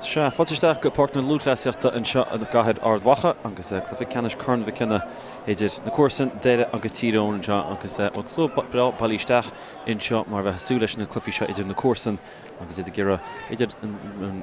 Sea, fáilte isteach go Páirc na Lúthchleasaíochta anseo i gcathair Ard Mhacha agus cluiche ceannais Corn Mhic Cionnaith idir na comharsana, Doire agus Tír Eoghain anseo agus bhuel slua breá bailithe isteach anseo mar a bheifeá ag súil leis na cluichí seo idir na comharsana agus iad ag iarraidh b'fhéidir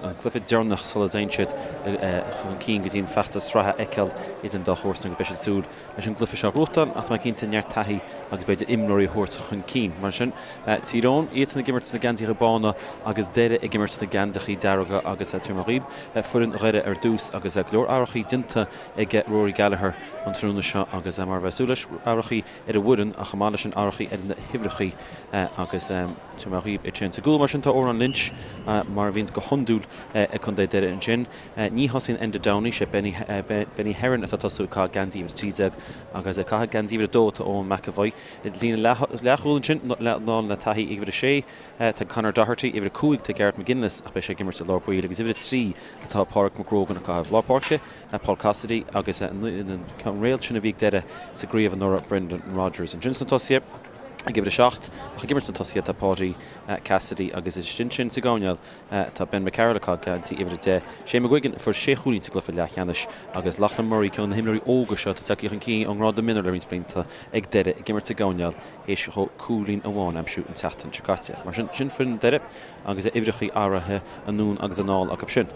an cluiche deireanach sula dtéann siad chun cinn go dtí an feachtas sraithe a fheiceáil idir an dá chomharsan agus beidh siad ag súil leis an gcluiche seo a ghnóthachtáil ach tá mé cinnte neart taithí agus b'fhéidir imreoirí a thabhairt chun cinn. Mar sin, Tír Eoghain, iadsan ag imirt sna geansaithe bána agus Doire ag imirt sna geansaithe dearga agus tabharfaidh mé dhaoibh foireann Dhoire ar dtús agus go leor athrachaí déanta ag Rory Gallagher an tráthnóna seo agus mar a bheifeá ag súil leis, athrachaí ar an bhfoireann ach chomh maith leis sin athrachaí ar na huimhreachaí agus tabharfaidh mé dhaoibh iad sin. Sa gcúl mar sin tá Odhrán Lynch mar a bhíonns go hiondúil ag contae Doire ansin. Ní thosaíonn Enda Downey, sé Benny Herron atá ag tosú ag caitheamh geansaí uimhir 13 agus ag caitheamh geansaí uimhir 2 tá Eoin McEvoy. I líne leathchúil ansin, lán le taithí ag uimhir 6 tá Conor Doherty, uimhir 5 tá Garrett McGinless ach beidh sé ag imirt i lár baill agus uimhir 3 atá Pádraig McGrogan ag caitheamh. Lár páirce, Paul Cassidy agus an réalt sin a bhí ag Doire sa gcraobh anuraidh, Brendan Rogers. Ansin sna tosaithe, ag uimhir 7 ach ag imirt sna tosaithe tá Paudie Cassidy agus ansin sa gcoirnéal, Tá Ben McCarroll ag caitheamh geansaí uimhir 10, Shane McGuigan a fuair sé chúilín sa gcluiche leathcheannais agus Loughlin Murray, ceann de na himreoirí óga seo atá tagtha chun cinn ón ngrád mionúir le roinnt blianta, ag Doire ag imirt sa gcoirnéal théis dhó cúilín amháin a aimsiú an tseachtain seo caite. Mar sin, sin foireann Doire agus a uimhreachaí athraithe anonn agus anall acu sin.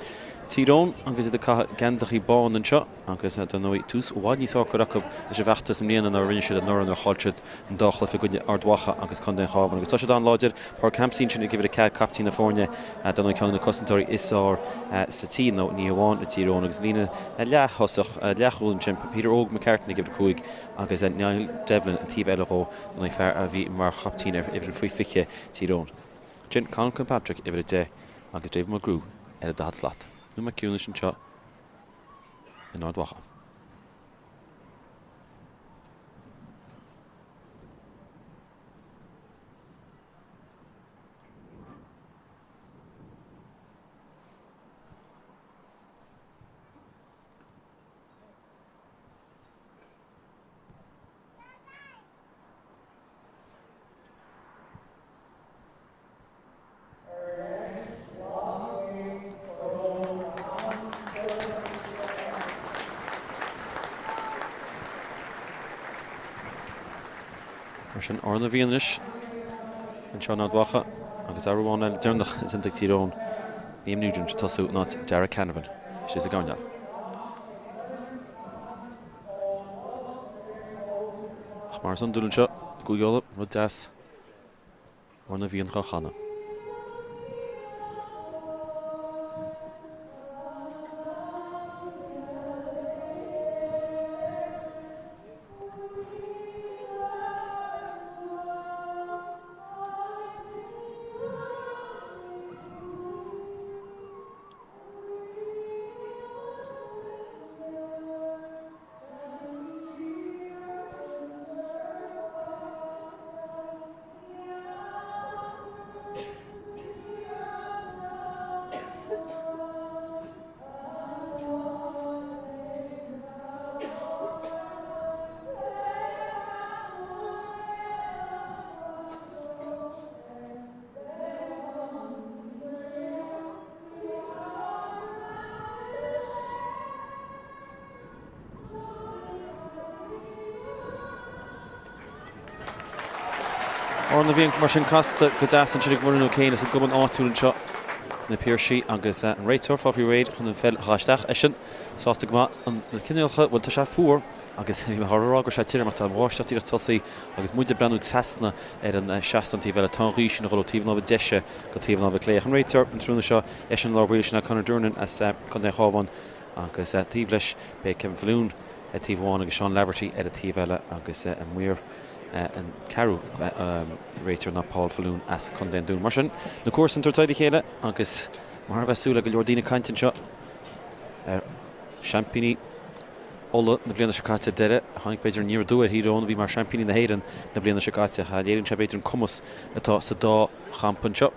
Tír Eoghain agus iad ag caitheamh geansachaí bána anseo. Agus dar ndóigh, tús i bhfad níos fearr curtha acu leis an bhfeachtas i mbliana ná a rinne siad anuraidh nuair a chaill siad an dá chluiche i gcoinne Ard Mhacha agus Contae an Chabháin. Agus tá siad an-láidir. Pádraig Hampsey ansin ag uimhir 4, caiptín na foirne, dar ndóigh ceann de na cosantóirí is fearr sa tír, nó ní hamháin i dTír Eoghain. Agus líne leath-thosach, leathchúil ansin, Peter Óg McCartan ag uimhir 5 agus Niall Devlin an taobh eile dhó, dar ndóigh fear a bhí mar chaiptín ar fhoireann faoi 20 Tír Eoghain. Ansin Conor Kilpatrick, uimhir 10, agus David Mulgrew ar an daichead slat. Nóiméad ciúnais anseo. in Ard Mhacha. Mar sin, Amhrán na bhFiann anois anseo in Ard Mhacha agus athrú amháin eile deireanach déanta ag Tír Eoghain, Liam Nugent ag tosú in áit Darragh Canavan istigh sa gcoirnéal. Ach mar is iondúil anseo i gCúige Uladh, rud deas. Amhrán na bhFiann dhá chanadh. Amhrán na bhFiann mar sin casta go deas ansin ag Muireann O'Kane as an gcumann áitiúil anseo, Na Piarsaigh, agus an réiteoir fáil faoi réir chun an pheil a chaitheamh isteach. Eisean sásta go maith an na cineálacha, bhuel tá sé fuar agus bhí mé chun a rá go raibh sé tirim ach tá an bháisteach díreach tosaithe agus muid ag breathnú trasna ar an seastán taobh eile. Tá an ghaoth sin ag dul ó taobh na láimhe deise go taobh na láimhe clé. Ach an réiteoir an tráthnóna seo, eisean i lár baill, sin é Conor Durnan as Contae an Chabháin agus taobh leis beidh Kevin Falloon ar taobh amháin agus Seán Laverty ar an taobh eile agus an maor an ceathrú réiteoir ná Paul Falloon as Contae an Dúin. Mar sin, na comharsana ag tabhairt aghaidh a chéile agus mar a bheifeá ag súil le go leor daoine ag caint anseo ar seaimpíní Uladh na bliana seo caite Doire a tháinig b'fhéidir aniar aduaidh ar Thír Eoghain a bhí mar seaimpíní na hÉireann na bliana seo caite. Léiríonn sé b'fhéidir an cumas atá sa dá champa anseo.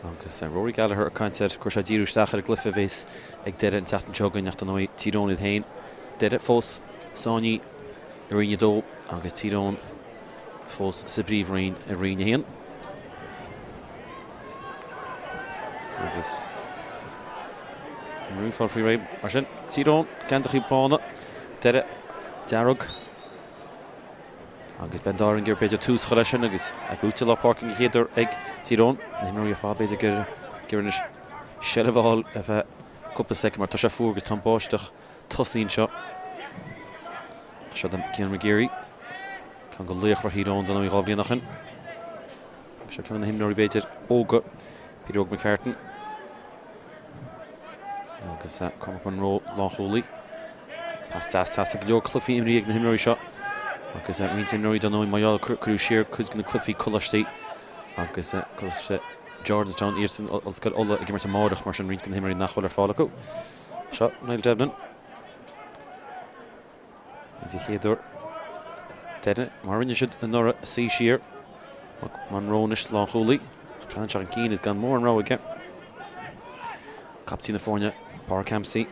Agus Rory Gallagher ag caint air, go raibh sé ag díriú isteach ar an gcluiche a bhéas ag Doire an tseachtain seo chugainn ach dar ndóigh Tír Eoghain iad féin, Doire fós sáinnithe i Roinn 2 agus Tír Eoghain fós sa bPríomhroinn i Roinn 1. Agus. Imreoirí ag fáil faoi réir mar sin. Tír Eoghain, geansachaí bána, Doire dearg. Agus beidh an dá fhoireann ag iarraidh b'fhéidir tús a chur leis sin agus é gnóite i lár páirce den chéad uair ag Tír Eoghain. Na himreoirí ar fad b'fhéidir ag iarraidh anois seilbh a fháil ar feadh cúpla soicind mar tá sé fuar agus tá an báisteach tosaithe anseo. Seo don Cian McGeary. Ceann de laochra Thír Eoghain dar ndóigh 2 bhliain ó shin. Seo ceann de na himreoirí b'fhéidir óga, Peter Óg McCartan. Agus Cormac Monroe lánchúlaí. Pas deas trasna go leor cluichí imrithe ag na himreoirí seo. Agus roinnt imreoirí dar ndóigh mar gheall cuireadh siar cuid de na cluichí coláistí agus Coláiste Jordanstown iad san Ollscoil Uladh ag imirt amárach mar sin roinnt de na himreoirí nach bhfuil ar fáil acu. Seo Niall Devlin. Is an chéad uair Doire, mar a rinne siad anuraidh, suí siar. Monroe anois lánchúlaí. Plean anseo chun cinn is gan mórán rogha aige. Captaen na foirne, Pádraig Hampsey.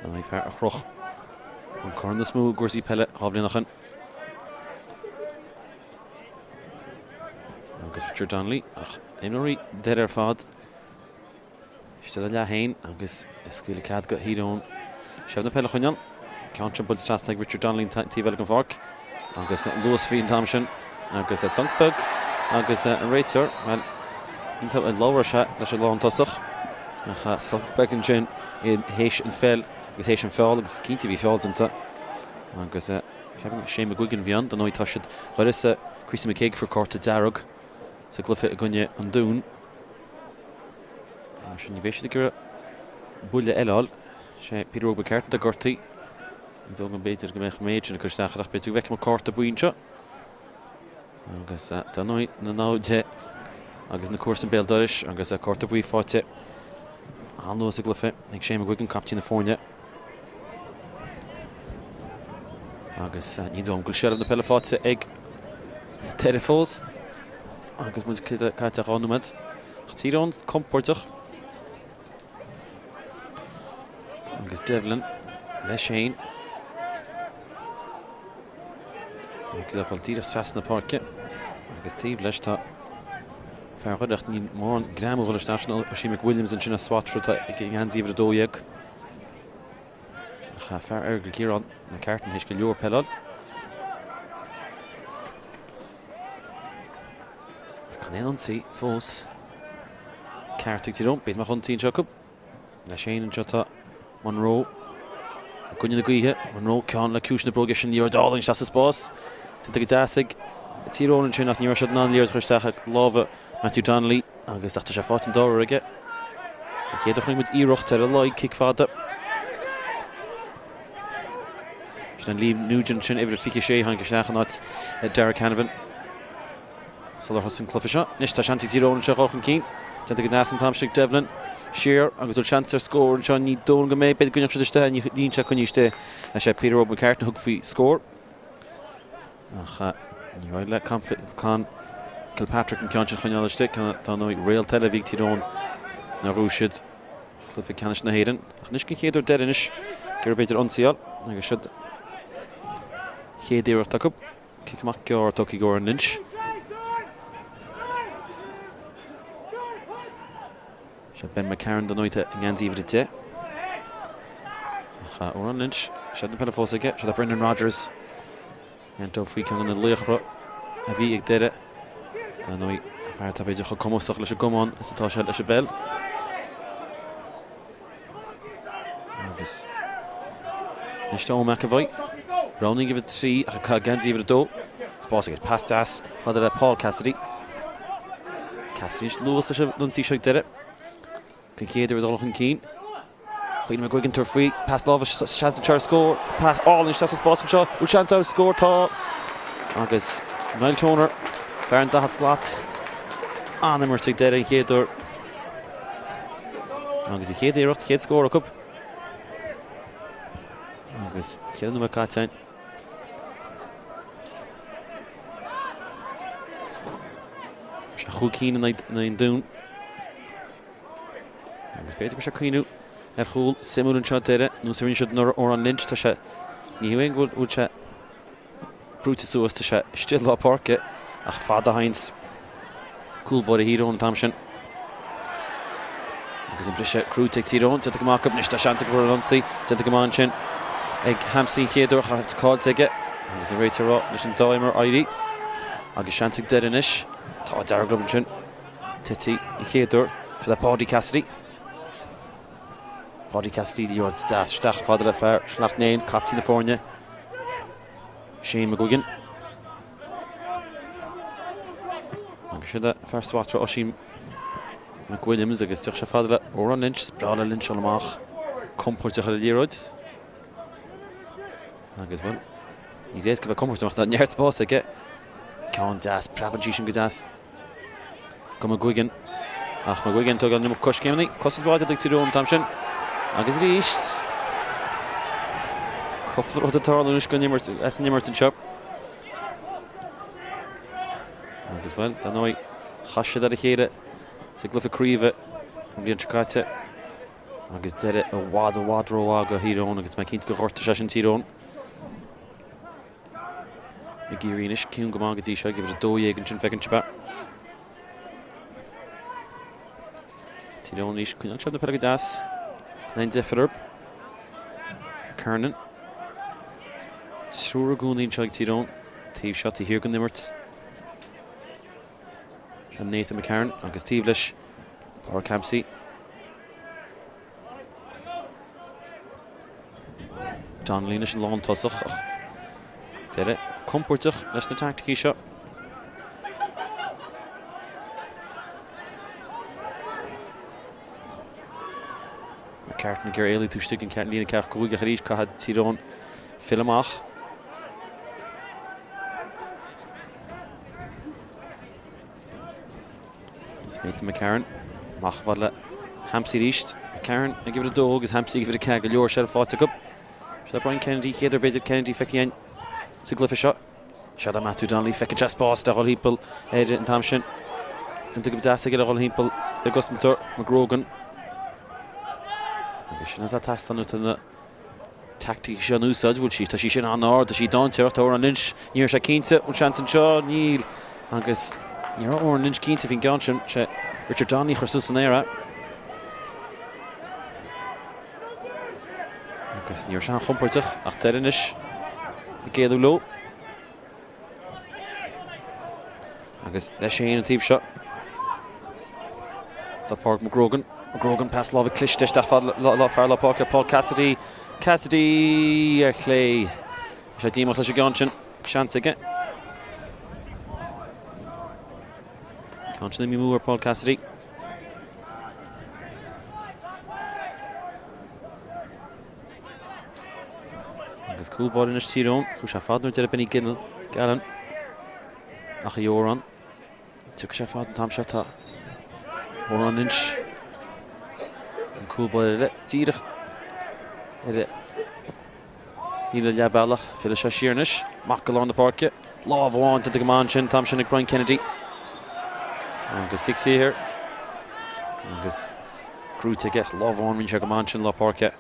An fear a chroch an corn is mó i gcúrsaí peile 2 bhliain ó shin. Agus Richard Donnelly ach imreoirí Doire ar fad. Istigh i do leath féin agus ag scaoileadh cead go Thír Eoghain seilbh na peile a choinneáil. Ceann sin buailte trasna ag Richard Donnelly an taobh eile den pháirc agus luas faoi an t-am sin agus sonc beag agus an réiteoir, bhuel, níl labhair sé leis an lántosach ach sonc beag ansin théis an pheil agus théis an feall agus cinnte bhí feall déanta agus ceapaim Shane McGuigan a bhí ann, dar ndóigh tá siad d'uireasa Christy McKaigue fuair cárta dearg sa gcluiche i gcoinne an Dúin. Mar sin ní bheidh siad ag iarraidh buille eile a fháil. Sé Peter Óg McCartan atá gortaithe. Ní dóigh liom b'fhéidir go mbeadh an méid sin ag cur isteach air ach b'fhéidir go bhfeicfidh muid cárta buí anseo. Agus dar ndóigh na naimhde agus na comharsana béal dorais agus cárta buí faighte an-luath sa gcluiche ag Shane McGuigan, captaen na foirne. Agus ní dóigh liom go bhfuil seilbh na peile faighte ag Doire fós. Agus muid caite 2 nóiméad. Ach Tír Eoghain compordach. Agus Devlin leis féin. Agus é ag dul díreach trasna na páirce. Agus taobh leis tá fear Dhoire ach níl mórán greamú ag dul isteach sin Oisín McWilliams ansin as Swatragh atá ag geansaí uimhir 12. Ach fear Aireagal Ciarán McCartan théis go leor peile a fháil. Gan aon ionsaí fós. Ceart ag Tír Eoghain. B'fhéidir go mbeadh ionsaí anseo acu. Leis féin anseo tá Monroe. I gcoinne na gaoithe. Monroe ceann le ciumhais na bróige sin liathróid álainn isteach sa spás. Déanta go deas ag Tír Eoghain ansin ach ní raibh siad in ann an liathróid a chur isteach i lámha Matthew Donnelly agus ach tá sé faighte an dara huair aige. Sa chéad uair chonaic muid iarracht ar a laghad cic fada. Sin an Liam Nugent sin, uimhir 26, tháinig isteach in áit Darragh Canavan sular thosaigh an cluiche seo. Anois tá seans ag Tír Eoghain anseo dhul chun cinn. Déanta go deas an t-am sin ag Devlin. Siar agus bhfuil seans ar scór anseo ní dóigh liom go mbeidh. B'fhéidir go gcoinneodh siad istigh é. Níl sé coinnithe istigh. Is é Peter Óg McCartan a thug faoi scór. Ach ní raibh le Con Kilpatrick an ceann sin a choinneáil istigh. Dar ndóigh réalt eile a bhí ag Tír Eoghain nuair a ghnóthaigh siad cluiche ceannais na hÉireann. Ach anois den chéad uair Doire anois ag iarraidh b'fhéidir ionsaí a fháil agus siod chéad iarracht acu. Cic amach gearr tugtha ag Odhrán Lynch. Seo Ben McCarron dar ndóigh i ngeansaí uimhir 10. Ach Odhrán Lynch, seilbh na peile fós aige. Seo do Brendan Rogers. Neantóg faoi ceann de na laochra a bhí ag Doire. Dar ndóigh, fear atá b'fhéidir chomh cumasach leis an gcamán is atá sé leis an bpeil. Agus anois Eoin McEvoy. Roghnaíodh uimhir 3 ach ag caitheamh geansaí uimhir 2. Spás aige. Pas deas fada le Paul Cassidy. Cassidy anois luas leis an ionsaí seo ag Doire. Den chéad uair ag dul chun cinn. Caoimhín McGuigan tabhairt faoi. Pas láimhe seans anseo ar scór. Pas álainn isteach sa spás anseo. Bhfuil seans ar scór? Tá. Agus Niall Toner, fear an 40 slat. An-imirt ag Doire an chéad uair. Agus an chéad iarracht, chéad scór acu. Agus cheithre nóiméad caite againn. Sé chúig cinn in aghaidh an Dúin. Agus b'fhéidir go mbeidh sé ag cuimhniú ar chúl suimiúil anseo Doire, nós a rinne siad anuraidh Odhrán Lynch, tá sé, ní hamháin go bhfuil sé brúite suas, tá sé istigh i lár páirce ach fad a théanns cúl báire Thír Eoghain an t-am sin. Agus an briseadh cruthaithe ag Tír Eoghain, déanta go maith acu. Anois tá seans acu ar an ionsaí. Déanta go maith ansin ag Hampsey an chéad uair, ach caillte aige. Agus an réiteoir ag rá leis an dá imreoir éirí. Agus seans ag Doire anois. Tá dearg-rud ansin. Tite an chéad uair. Seo le Paudie Cassidy. Paudie Cassidy liathróid deas isteach fada le fear Shleacht Néill, captaen na foirne. Shane McGuigan. Agus sin é fear Swatragh Oisín McWilliams agus d'fhéach sé fada le Odhrán Lynch, is breá le Lynch dul amach compóirteach ar an liathróid. Agus bhuel, ní éasca bheith compóirteach ná neart spás aige. Ceann deas, preabann sí sin go deas. Go McGuigan. Ach McGuigan tógáil an iomarca coiscéimeanna. Cosaint mhaith ag Tír Eoghain an t-am sin. Agus arís, cúpla rud ag tarlú anois don imirt, as an imirt anseo. Agus bhuel, dar ndóigh, chas siad ar a chéile sa gcluiche craoibhe an bhliain seo caite. Agus deireadh i bhfad, i bhfad rómhaith do Thír Eoghain agus tá mé cinnte gur ghortaigh sé sin Tír Eoghain. McGeary anois, ciúin go maith go dtí seo, ag uimhir 12 ansin feiceann sibh é. Tír Eoghain arís, coinneáil siad na peile go deas. Gan aon deifir orthu. Kernan. Triúr i gcónaí anseo ag Tír Eoghain. Taobh seo, taobh thiar den imirt. Seo Nathan McCarron agus taobh leis Pádraig Hampsey. Donnelly anois an lántosach ach Doire compóirteach leis na teaicticí seo. McCartan ag iarraidh éalú taobh istigh den líne 45 ach arís caithfidh Tír Eoghain filleadh amach. Nathan McCarron amach chomh fada le Hampsey arís. McCarron ag uimhir 2 agus Hampsey ag uimhir 4 go leor seilbh faighte acu. Seo Brian Kennedy, chéad uair b'fhéidir Kennedy feicthe againn sa gcluiche seo. Seo do Matthew Donnelly, feiceann sé spás le dhul thimpeall air an t-am sin. Déanta go deas aige le dhul thimpeall i gcosantóir McGrogan. Agus sin atá ag teastáil nuair atá na teaicticí seo in úsáid, bhfuil sí, tá sí sin an-ard, tá sí dainséarach, tá Odhrán Lynch, ní raibh sé cinnte, an seans anseo, níl, agus ní raibh Odhrán Lynch cinnte faoin gceann sin, sé Richard Donnelly a chuir suas san aer é. Agus ní raibh sé an-chompordach, ach Doire anois ag éalú leo. Agus leis féin an taobh seo. Tá Pádraig McGrogan. McGrogan pas láimhe cliste isteach fad le fear lár páirce Paul Cassidy. Cassidy ar chlé. Tá sé díomách leis an gceann sin. Seans aige. Ceann sin imithe amú ar Paul Cassidy. Agus cúl báire anois Tír Eoghain. Chuaigh sé fada nuair deireadh Benny Ginnell, Gallen. Ach a Odhrán. Tiocfaidh sé fada an t-am seo tá Odhrán Lynch. An cúl báire eile díreach ar a líne leathbhealach. Fillfidh sé siar anois. Amach go lár na páirce. Lámh amháin déanta go maith ansin an t-am sin ag Brian Kennedy. Agus cic saor. Agus gnóthaithe aige. Lámh amháin rinne sé go maith ansin lár páirce.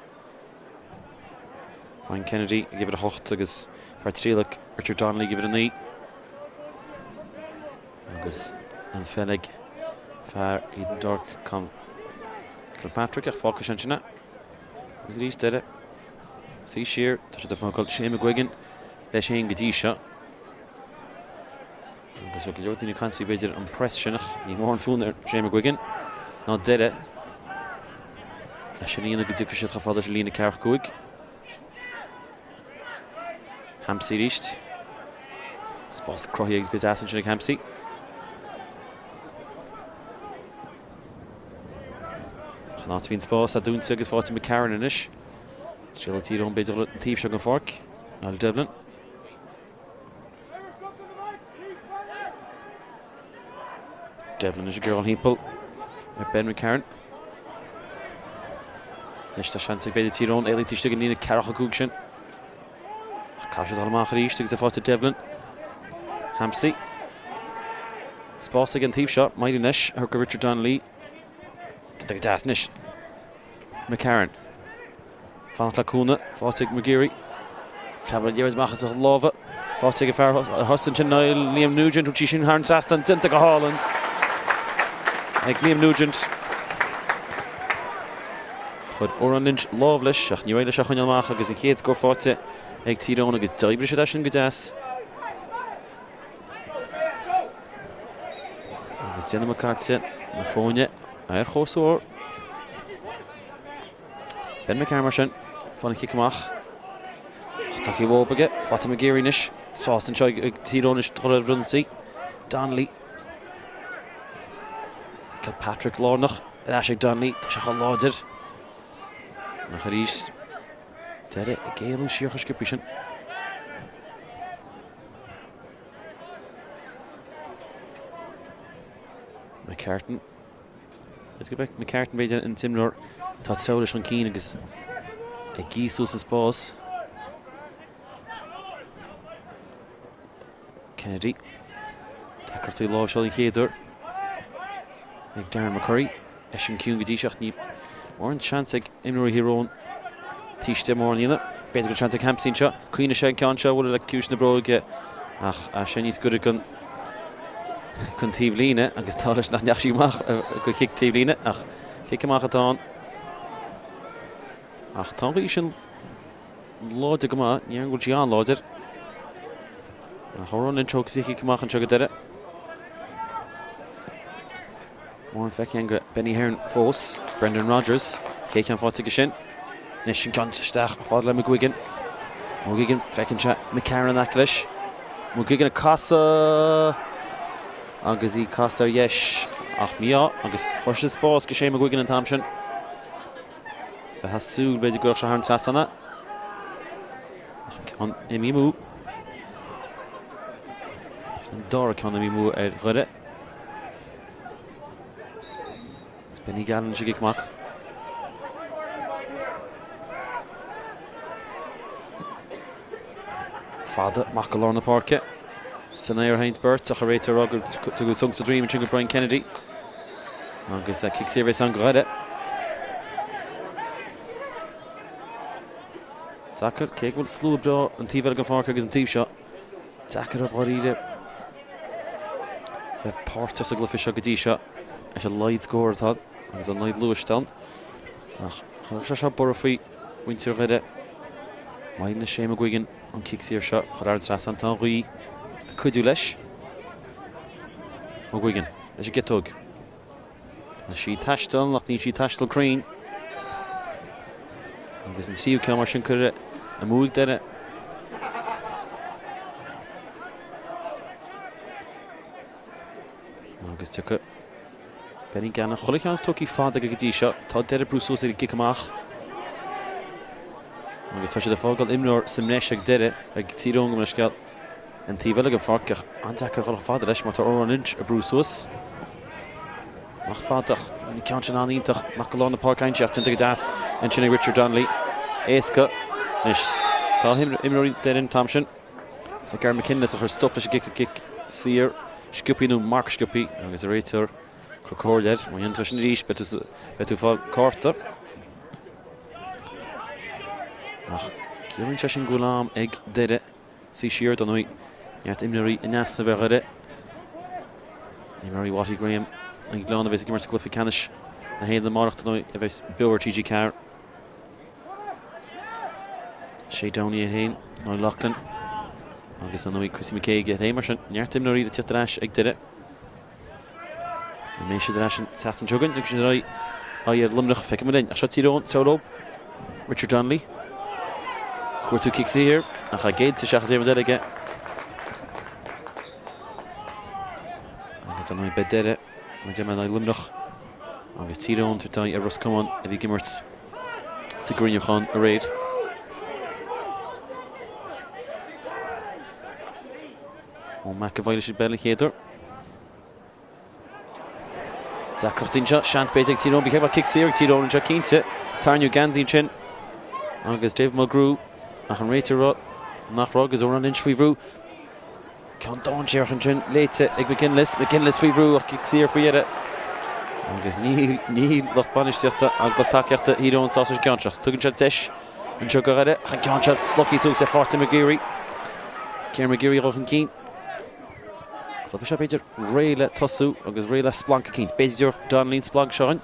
Brian Kennedy ag uimhir 8 agus fear trialach Richard Donnelly ag uimhir 9. Agus an pheil ag fear Edendork Con Kilpatrick ach fágfaidh sé ansin é. Agus arís Doire. Suí siar, tá siad ag fágáil Shane McGuigan leis féin go dtí seo. Agus bheadh go leor daoine ag caint faoi b'fhéidir an press sin ach ní mórán fonn ar Shane McGuigan ná Doire é sin a dhéanamh go dtiocfaidh siad chomh fada leis an líne 45. Hampsey arís. Spás cruthaithe go deas ansin ag Hampsey. Ach an áit a bhí an spás é dúnta agus faighte McCarron anois. Triail Tír Eoghain b'fhéidir an taobh seo den pháirc. Niall Devlin. Devlin anois ag iarraidh dul thimpeall ar Ben McCarron. Anois tá seans ag b'fhéidir Tír Eoghain éalú taobh istigh den líne 45 sin. Ach caithfidh siad dul amach arís agus é faighte Devlin. Hampsey. Spás ag an taobh seo, Miley anois, a go Richard Donnelly. Go deas anois. McCarron. Fanacht le cúnamh, faighte ag McGeary. Preab an liathróid amach as a lámha. Faighte ag an fear thuas ansin, Niall Liam Nugent, rud sí sin thar an trasnán, déanta go hálainn ag Liam Nugent. Chuir Odhrán Lynch lámh leis ach níor éirigh leis é a choinneáil amach agus an chéad scór faighte ag Tír Eoghain agus d'oibrigh siad é sin go deas. Agus déanamh caite na foirne ar chomhscór. Ben McCarron mar sin, fán an chic amach. Tugtha uathu aige, faighte McGeary anois. Spás anseo ag Tír Eoghain anois dul ar ionsaí. Donnelly. Kilpatrick lárnach ar ais ag Donnelly. Tá sé chomh láidir. Ach arís, Doire ag éalú siar chomh sciobtha sin. McCartan. Is go mbeidh McCartan b'fhéidir an t-imreoir atá ag treabhadh leis chun cinn agus ag ithe suas an spás. Kennedy. Deacrachtaí láimhseáil an chéad uair ag Darren McCurry. Eisean ciúin go dtí seo ach níl mórán seans ag imreoirí Thír Eoghain taobh istigh mórán a dhéanamh. B'fhéidir go bhfuil seans ag Hampsey anseo. Cuimhneoidh sé an ceann seo a bhualadh le ciumhais na bróige ach é sin níos gaire don taobhlíne agus tá leis nach ndeachaigh sí amach go chic taobhlíne ach cic amach atá ann. Ach tá an ghaoth sin láidir go maith, ní déarfainn go bhfuil sí an-láidir. Ach Odhrán Lynch thógfaidh sí cic amach anseo go Doire. Mórán feicthe againn go Benny Heron fós. Brendan Rogers, chéad cheann faighte aige sin. Anois an ceann isteach fada le McGuigan. McGuigan, feiceann sé McCarron in aice leis. McGuigan ag casadh agus í casadh ar dheis ach mí-ádh agus chuir sé spás go Shane McGuigan an t-am sin. Bheith ag súil b'fhéidir go gcuirfeadh sé thar an trasnán é. Ach an ceann imithe amú. Sin an dara ceann imithe amú ar Dhoire. Is Benny Gallen ag cic amach. Fada amach go lár na páirce. San aer a théanns beirt ach an réiteoir ag rá gur tugadh sonc sa droim ansin go Brian Kennedy. Agus cic saor a bheas ann go Dhoire. Deacair, cé go bhfuil slua breá an taobh eile den pháirc agus an taobh seo. Deacair dháiríre bheith páirteach sa gcluiche seo go dtí seo leis an laghad scór atá agus an laghad luais ann. Ach chuirfeadh sé seo borradh faoi mhuintir Dhoire. Maith le Shane McGuigan an cic saor seo a chur thar an trasnán. Tá an ghaoth ag cuidiú leis. McGuigan leis an gciotóg. Tá sí ag taisteal ach níl sí ag taisteal cruinn. Agus an tríú ceann mar sin curtha amú ag Doire. Agus tiocfaidh Benny Gannon. Chuile cheann tugtha fada aige go dtí seo. Tá Doire ag brú suas ar an gcic amach. Agus tá siad ag fágáil imreoir sa mbreis ag Doire ag Tír Eoghain gabh mo leithscéal. An taobh eile den pháirc ach an-deacair dhul chomh fada leis mar tá Odhrán Lynch ag brú suas. Amach fada ach an ceann sin an-iontach amach go lár na páirce aimsithe ach déanta go deas ansin ag Richard Donnelly. Éasca. Anois tá imreoirí Doire an t-am sin. Tá Gary McKinless a chuir stop leis an gcic cic saor sciobthaí nó marc sciobthaí agus an réiteoir ag cur comhairle air. Má dhéanann tú sin arís beidh tú ag fáil cárta. Ach ciallaíonn sé sin go bhfuil am ag Doire. Suí siar, dar ndóigh, neart imreoirí in easnamh ar Dhoire. Imreoirí Watty Graham, an Gleann a bheas ag imirt i gcluiche ceannais na hÉireann amárach, dar ndóigh, a bheas beo ar TG4. Shay Downey é féin, Niall Loughlin agus dar ndóigh Chrissy McKaigue é féin mar sin. Neart imreoirí le tíocht ar ais ag Doire. An mbeidh siad ar ais an tseachtain seo chugainn agus sin ar aghaidh aghaidh ar Luimneach, feicfidh muid linn. Ach seo Tír Eoghain, treabhadh leo. Richard Donnelly. Cuartú cic saor ach é géillte isteach is aon rud eile aige. Agus dar ndóigh beidh Doire mar a deir mé in aghaidh Luimneach agus Tír Eoghain tabhairt aghaidh ar Ros Comáin a bhí ag imirt sa gcruinneachán aréir. Ó McEvoy leis an bpeil an chéad uair. Deacrachtaí anseo, seans b'fhéidir ag Tír Eoghain, bhí cic saor ag Tír Eoghain anseo cinnte. Tarraingíodh geansaí ansin agus David Mulgrew ach an réiteoir ag rá nach raibh agus Odhrán Lynch faoi bhrú. Ceann dainséarach ansin léite ag McGinless, McGinless faoi bhrú ach cic saor faoi dheireadh. Agus níl níl lucht bainistíochta agus lucht tacaíochta Thír Eoghain sásta leis an gceann seo. Tugann sé deis anseo go Dhoire ach an ceann seo slogtha suas ag Pháirtí McGeary. Ciarán McGeary a dhul chun cinn. Cluiche seo b'fhéidir réidh le tosú agus réidh le splanc eicínt. B'fhéidir Donnelly an splanc seo againn.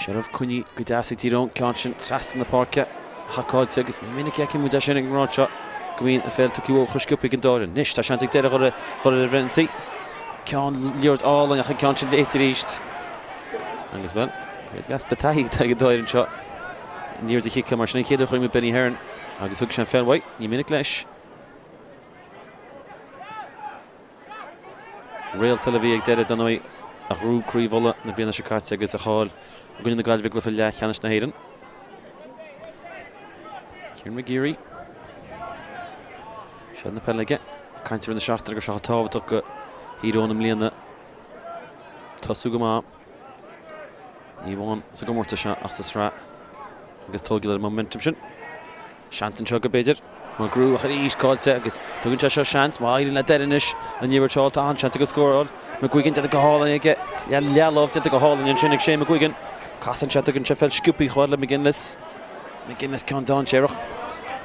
Seilbh coinnithe go deas ag Tír Eoghain, ceann sin trasna na páirce, hacáilte agus ní minic a fheiceann muid é sin ag an ngrád seo go mbíonn an pheil tugtha uathu chomh sciobtha ag an dá fhoireann. Anois tá seans ag Doire dhul ar an ionsaí. Ceann liathróid álainn ach an ceann sin léite arís. Agus bhuel, easpa taithí atá ag an dá fhoireann seo. An liathróid a chiceáil mar sin an chéad uair a chonaic muid Benny Heron agus thug sé an pheil uaidh. Ní minic leis. Réalt eile a bhí ag Doire, dar ndóigh, a ghnóthaigh Craobh Uladh na bliana seo caite agus a chaill i gcoinne na Gaillimhe i gcluiche leathcheannais na hÉireann. Kieran McGeary. Seilbh na peile aige. Caint i rith na seachtaine go raibh sé chomh tábhachtach do Thír Eoghain i mbliana tosú go maith. Ní amháin sa gcomórtas seo ach sa sraith agus tógáil ar an momentum sin. Seans anseo go b'fhéidir Mulgrew ach arís caillte agus tugann sé seo seans má éiríonn le Doire anois an liathróid seo tá an-seans acu scóráil. McGuigan déanta go hálainn aige leathlámh déanta go hálainn ansin ag Shane McGuigan. Casann sé tugann sé feil sciobtha chomh fada le McGinless. McGinless ceann dainséarach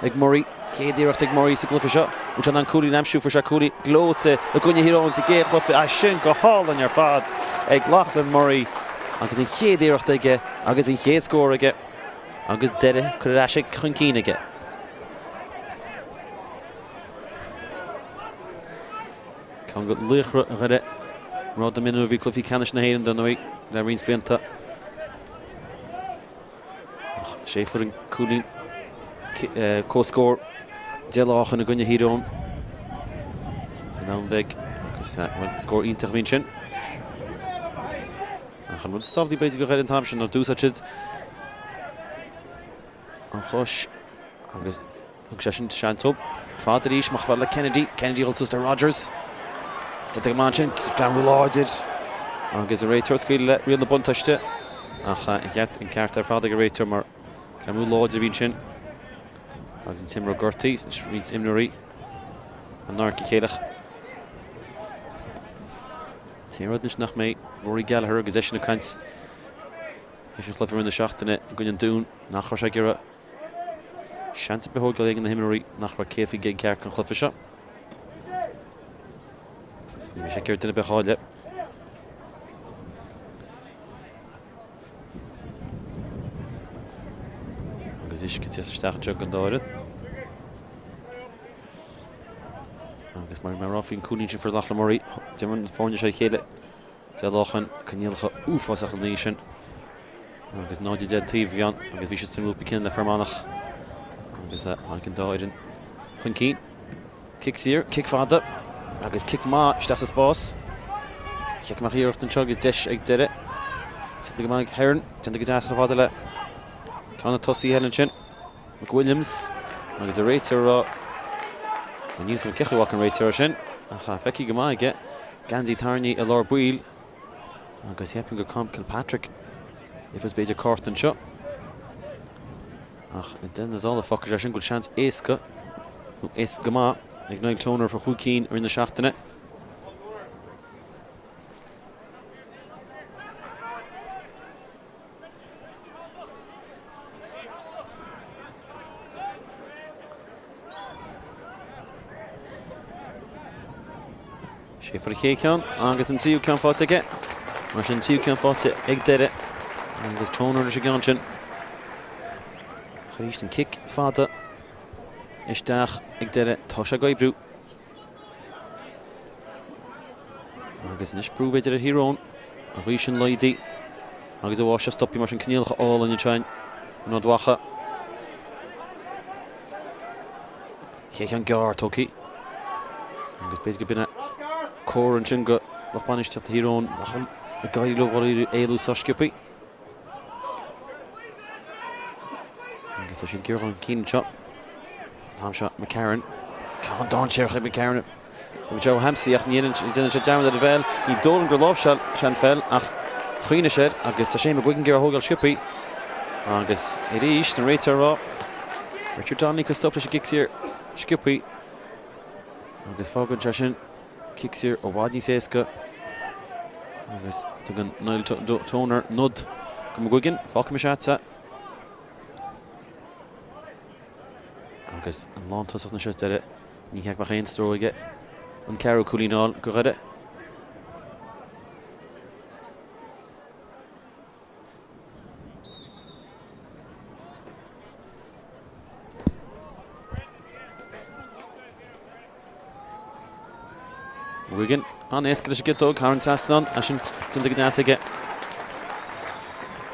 ag Murray. Chéad iarracht ag Murray sa gcluiche seo. Bhfuil sé in ann cúilín a aimsiú fuair sé cúilín gleoite i gcoinne Thír Eoghain sa gcéad chluiche. É sin go hálainn ar fad ag Loughlin Murray agus an chéad iarracht aige agus an chéad scór aige. Agus Doire curtha ar ais chun cinn aige. Ceann de laochra Dhoire, rud a mionúr a bhí cluichí ceannais na hÉireann dar ndóigh le roinnt blianta. Ach sé a fuair an cúilín comhscór Dé lá chun i gcoinne Thír Eoghain in am bheag agus scór iontach a bhí ansin. Ach an rud is tábhachtaí b'fhéidir do Dhoire an t-am sin ná d'úsáid siad an chois agus thug sé sin seans dóibh. Fada arís amach fada le Kennedy. Kennedy dul suas le Rogers. Déanta go maith ansin, greamú láidir agus an réiteoir ag scaoileadh le riail na buntáiste. Ach an ceart ar fad ag an réiteoir mar greamú láidir a bhí ansin. Agus an t-imreoir gortaithe, roinnt imreoirí in adharca a chéile. An t-aon rud anois nach mbeidh Rory Gallagher agus eisean ag caint théis an chluiche i rith na seachtaine i gcoinne an Dúin nach raibh sé ag iarraidh seans ar bith a thógáil ag na himreoirí nach raibh 100% ceart don chluiche seo. Is ní bheidh sé ag iarraidh duine ar bith a chailleadh. Agus uisce ag teacht isteach anseo don dá fhoireann. Agus mar a rá faoin cúilín sin fuair Loughlin Murray, d'imir na foirne seo a chéile Dé lá chun coinníollacha uafásacha na sin. Agus 0-10 an taobh a bhí ann agus bhí siad sa ngrúpa céanna le Fear Manach agus tháinig an dá fhoireann chun cinn. Cic saor, cic fada agus cic maith isteach sa spás. Chic amach iarracht anseo agus deis ag Doire. Déanta go maith ag Heron, déanta go deas chomh fada le ceann na tosaithe eile ansin. McWilliams agus an réiteoir ag rá níl a fhios agam cén chaoi a bhfaca an réiteoir sin ach feicthe go maith aige geansaí tarraingthe i lár baill agus cheapfainn gur Colm Kilpatrick if is b'fhéidir cárta anseo ach i ndeireadh na dála fágfaidh sé sin go bhfuil seans éasca nó éasca go maith ag Niall Toner for chúig cinn i rith na seachtaine. Sé fuair an chéad cheann agus an tríú ceann faighte aige. Mar sin tríú ceann faighte ag Doire agus Toner leis an gceann sin. Arís an cic fada isteach ag Doire. Tá sé ag oibriú. Agus anois brú b'fhéidir ar Thír Eoghain. An ghaoth sin laghdaithe agus an bháisteach stoptha mar sin coinníollacha álainn anseo in Ard Mhacha. Chéad cheann gearr tógtha. Agus b'fhéidir go b'in é comhartha ansin do lucht bainistíochta Thír Eoghain nach bhfuil ag éirí leo dhul éalú sách sciobtha. Agus tá siad ag iarraidh chun cinn anseo. An t-am seo McCarron. Ceann dainséarach ag McCarron. Ó Joe Hampsey ach ní dhéanann sé dearmad ar an bhfeil. Ní dóigh liom gur láimhseáil sé an pheil ach chuimhnigh sé air agus tá Shane McGuigan ag iarraidh a thógáil sciobtha. Agus arís an réiteoir ag rá Richard Donnelly ag cur stop leis an gcic saor sciobtha. Agus fágann sé sin Cic saor i bhfad níos éasca agus tugann Niall Toner nod go McGuigan. Fágfaidh mise agatsa. Agus an lántosach anois as Doire. Ní cheart go mbeadh aon stró aige an ceathrú cúilín a fháil go Dhoire. McGuigan an-éasca leis an gciotóg thar an trasnán, é sin déanta go deas aige.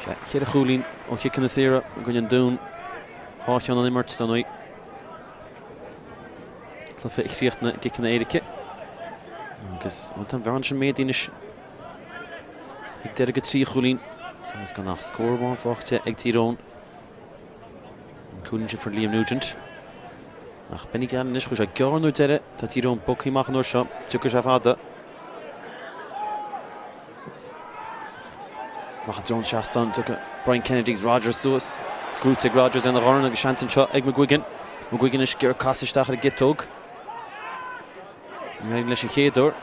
Sé cheithre chúilín ó chiceanna saora i gcoinne an Dúin, 2 cheann ón imirt, dar ndóigh. Cluiche a chríochnaigh i gciceanna éirice. Agus tá an bhearna sin méadaithe anois ag deireadh go 3 chúilín agus gan ach scór amháin faighte ag Tír Eoghain. An cúilín sin fuair Liam Nugent. Ach Benny Gallen anois, chuaigh sé gearr an uair deiridh. Tá Tír Eoghain bogtha amach an uair seo. Tiocfaidh sé fada. Amach i dtreo an tseastáin. Tiocfaidh Brian Kennedy agus Rogers suas. Gnóite ag Rogers lena dhorn agus seans anseo ag McGuigan. McGuigan anois ag iarraidh casadh isteach ar an gciotóg. Ní éiríonn leis an chéad uair.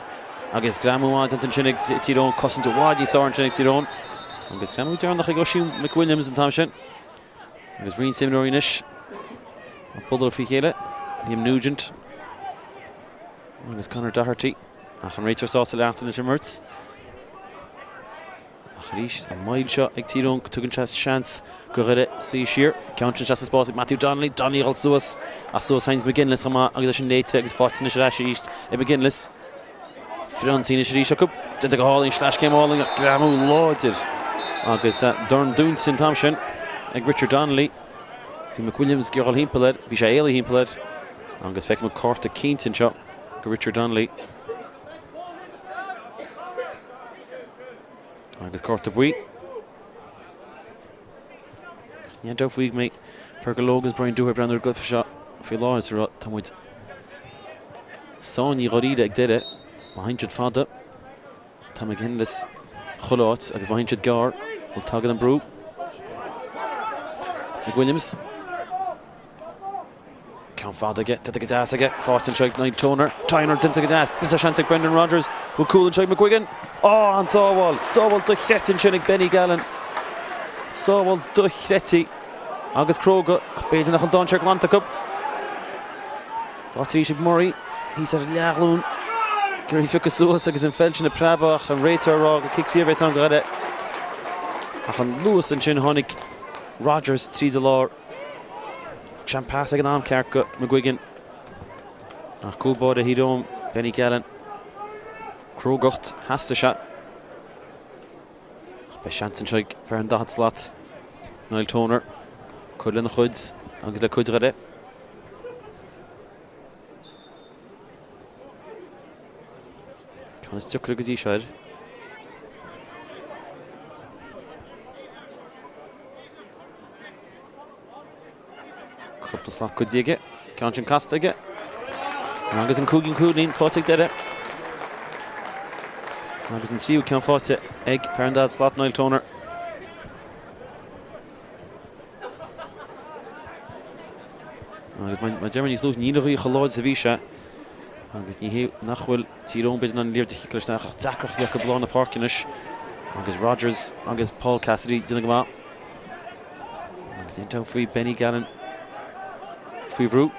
Agus greamú maith déanta ansin ag Tír Eoghain. Cosaint i bhfad níos fearr ansin ag Tír Eoghain. Agus greamú deireanach ag Oisín McWilliams an t-am sin. Agus roinnt imreoirí anois ag bualadh faoi chéile, Liam Nugent agus Conor Doherty. Ach an réiteoir sásta leanacht leis an imirt. Ach arís, an mhoill seo ag Tír Eoghain, tugann sé seans go Dhoire suí siar. Ceann sin isteach sa spás ag Matthew Donnelly. Donnelly ag dul suas ach suas Hynes McGinless chomh maith agus é sin léite agus faighte anois ar ais arís ag McGinless. Frionsaí anois arís acu. Déanta go hálainn, sleaschéim álainn ach greamú láidir agus dorn dúinte an t-am sin ag Richard Donnelly. Bhí McWilliams ag dul thimpeall air, bhí sé éalaithe thimpeall air agus feicim cárta cinnte anseo go Richard Donnelly. Agus cárta buí. Ní aon dabht faoi go mbeidh Fergal Logan agus Brian Dooher ag breathnú ar an gcluiche seo faoi láthair is ag rá tá muid sáinnithe dháiríre ag Doire. Má théann siad fada, tá McGinless chuile áit agus má théann siad gearr, bhuel tagann an brú. McWilliams. Ceann fada aige, déanta go deas aige, faighte anseo ag Niall Toner. Toner déanta go deas, is tá seans ag Brendan Rogers. Bhfuil cúl anseo ag McGuigan? Á, an sábháil! Sábháil dochreidte ansin ag Benny Gallen. Sábháil dochreidte agus cróga, ach b'fhéidir nach bhfuil dainséar glanta acu. Faighte arís ag Murray, thíos ar a leathghlúin. Ag iarraidh í a phiocadh suas agus an pheil sin ag preabadh ach an réiteoir ag rá gur cic saor a bheas ann go Dhoire. Ach an luas ansin, tháinig Rogers tríd an lár. Thug sé an pas ag an am ceart go McGuigan. Ach cúl báire Thír Eoghain, Benny Gallen. Crógacht, theastaigh sé. Ach beidh seans anseo ag fear an 40 slat, Niall Toner, cur lena chuid agus le cuid Dhoire. Ceann is deacra go dtí seo air. Cúpla slat goidte aige. Ceann sin casta aige. Agus an cúigiú cúilín faighte ag Doire. Agus an tríú ceann faighte ag fear an 40 slat Niall Toner. Agus mar a deir mé níos luaithe, níl an ghaoth chomh láidir is a bhí sé. Agus ní hé nach bhfuil Tír Eoghain b'fhéidir in ann an liathróid a chiceáil isteach ach deacrachtaí acu i lár na páirce anois. Agus Rogers agus Paul Cassidy déanamh go maith. Agus níl aon dabht faoi Benny Gallen faoi bhrú.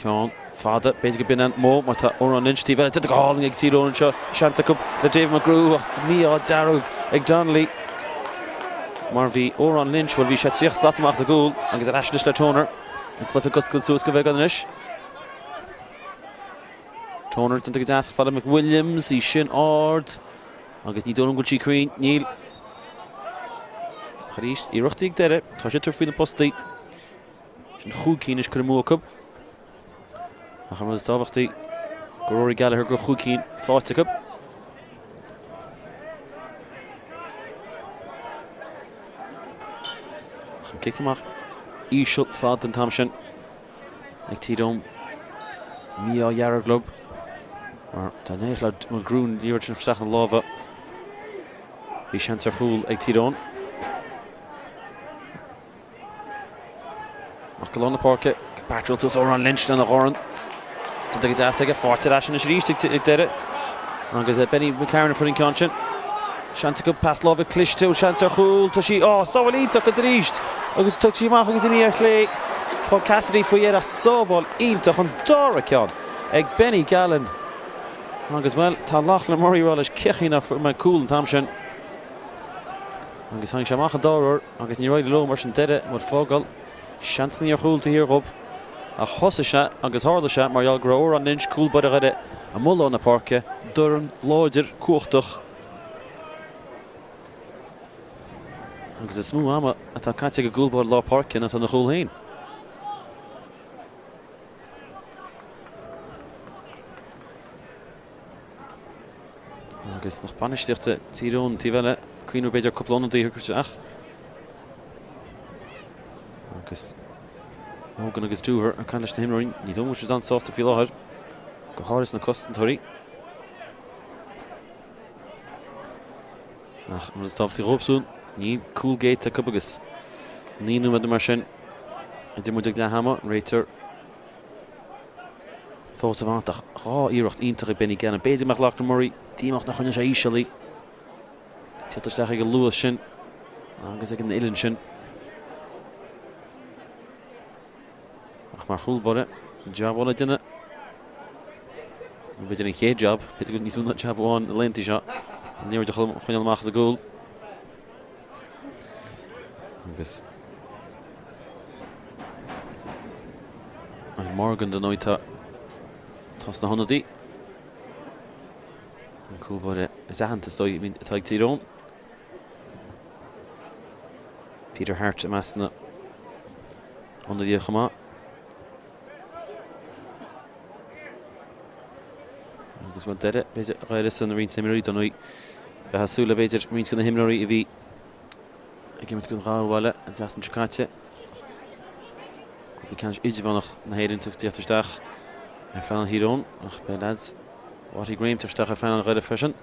Ceann fada, b'fhéidir go b'in an modh mar tá Odhrán Lynch taobh eile déanta go hálainn ag Tír Eoghain anseo. Seans acu le David McGrew ach mí-ádh dearg ag Donnelly. Mar bhí Odhrán Lynch, bhuel bhí sé 30 slat amach as an gcúl agus ar ais anois le Toner. An cluiche ag oscailt suas go beagán anois. Toner déanta go deas fada McWilliams, í sin ard. Agus ní dóigh liom go bhfuil sí cruinn, níl. Ach arís, iarrachtaí ag Doire, tá siad ag tabhairt faoi na postaí. Sin chúig cinn anois curtha amú acu. Ach an rud is tábhachtaí, go Rory Gallagher go chúig cinn faighte acu. Ach an cic amach íseal fada an t-am sin. Ag Tír Eoghain mí-ádh dhearg leo mar dá n-éireodh le Mulgrew an liathróid sin isteach ina lámha bhí seans ar chúl ag Tír Eoghain. Amach go lár na páirce, Patrick suas Odhrán Lynch lena dhorn. Déanta go deas aige, faighte ar ais anois arís ag Doire. Agus Benny McCarron a fuair an ceann sin. Seans acu pas láimhe cliste, seans ar chúl, tá sí, á, sábháil iontach arís agus thug sí amach agus imithe ar chlé. Paul Cassidy faoi dheireadh, sábháil iontach an dara ceann ag Benny Gallen. Agus, bhuel, tá Loughlin Murray ag rá leis cén chaoi nach bhfuair mé cúl an t-am sin. Agus tháinig sé amach an dara huair agus níor éirigh leo mar sin Doire, bhuel, fágáil seansanna ar chúl taobh thiar dhóibh. Ach thosaigh sé agus tharla sé mar gheall go raibh Odhrán Lynch, cúl báire Dhoire, amuigh lár na páirce, dorn láidir cumhachtach agus is mó ama atá caite ag an gcúl báire lár páirce ná atá ina chúl féin. Agus lucht bainistíochta Tír Eoghain taobh eile, cuimhniú b'fhéidir cúpla ionadaí a chur isteach. Agus Hogan agus Dooher ag caint leis na himreoirí, ní dóigh liom go bhfuil siad an-sásta faoi láthair, go háirithe sna cosantóirí. Ach an rud is tábhachtaí dhóibhsean, níl cúl géillte acu agus 9 nóiméad mar sin idir muid ag leath ama, an réiteoir fós ag fanacht ach 2 iarracht iontach ag Benny Gannon. B'fhéidir go mbeadh Lachlan Murray díomách nach choinnigh sé íseal í. Teacht isteach ag an luas sin agus ag an uillinn sin. Ach mar chúl báire, jab le déanamh. Nó b'fhéidir an chéad jab, b'fhéidir go bhfuil níos mó ná jab amháin na laethanta seo. An liathróid a choinneáil amach as an gcúl. Agus Niall Morgan dar ndóigh tá tá sna hionadaí. An cúl báire is aitheanta is dóigh atá ag Tír Eoghain. Peter Harte i measc na n-ionadaithe chomh maith. Agus mar deireadh, b'fhéidir dh'uireasa na roinnt imreoirí dar ndóigh, bheifeá ag súil le b'fhéidir roinnt de na himreoirí a bhí ag imirt don Ghallbhaile an tseachtain seo caite. Cluiche ceannais idirmheánach na hÉireann ag teacht isteach ar phainéal Thír Eoghain ach beidh leaids Watty Graham teacht isteach ar phainéal Dhoire freisin.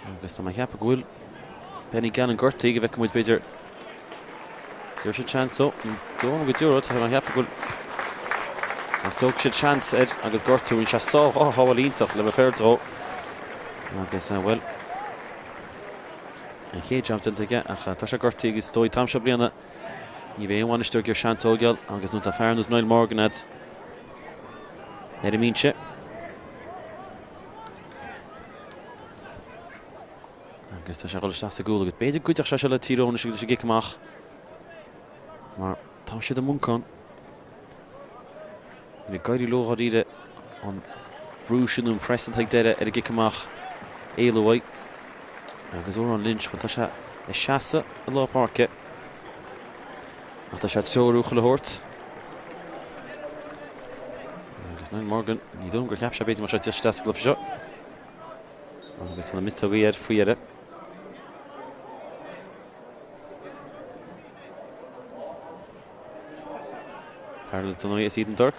Agus tá mé ag ceapadh go bhfuil Benny Gannon gortaithe, go bhfeicfidh muid b'fhéidir Deir siad seans ó, ní dóigh liom go dtiúrfadh, tá mé ag ceapadh go bhfuil ach thóg siad seans air agus gortú, rinne sé sá dhá shábháil iontach le bheith fair dó agus bhuel an chéad jab déanta aige ach tá sé gortaithe agus is dóigh an t-am seo bliana ní bheidh aon bhainisteoir ag iarraidh seans a thógáil agus nuair atá fear ar nós Niall Morgan agat ar an mbinse. Agus tá sé ag dul isteach sa gcúl agus b'fhéidir go gcuideodh sé seo le Tír Eoghain anois leis an gcic amach mar tá siad i mponcán. Ag éirí leo dháiríre an brú sin nó an press atá ag Doire ar an gcic amach éalú uaidh. Agus Odhrán Lynch, bhuel tá sé ag seasamh i lár páirce ach tá sé ag treorú chuile shórt. Agus Niall Morgan, ní dóigh liom gur cheap sé b'fhéidir go mbeadh sé ag teacht isteach sa gcluiche seo. Agus tá na miotógaí air faoi dheireadh. Fear eile dar ndóigh as Éadan Doirc.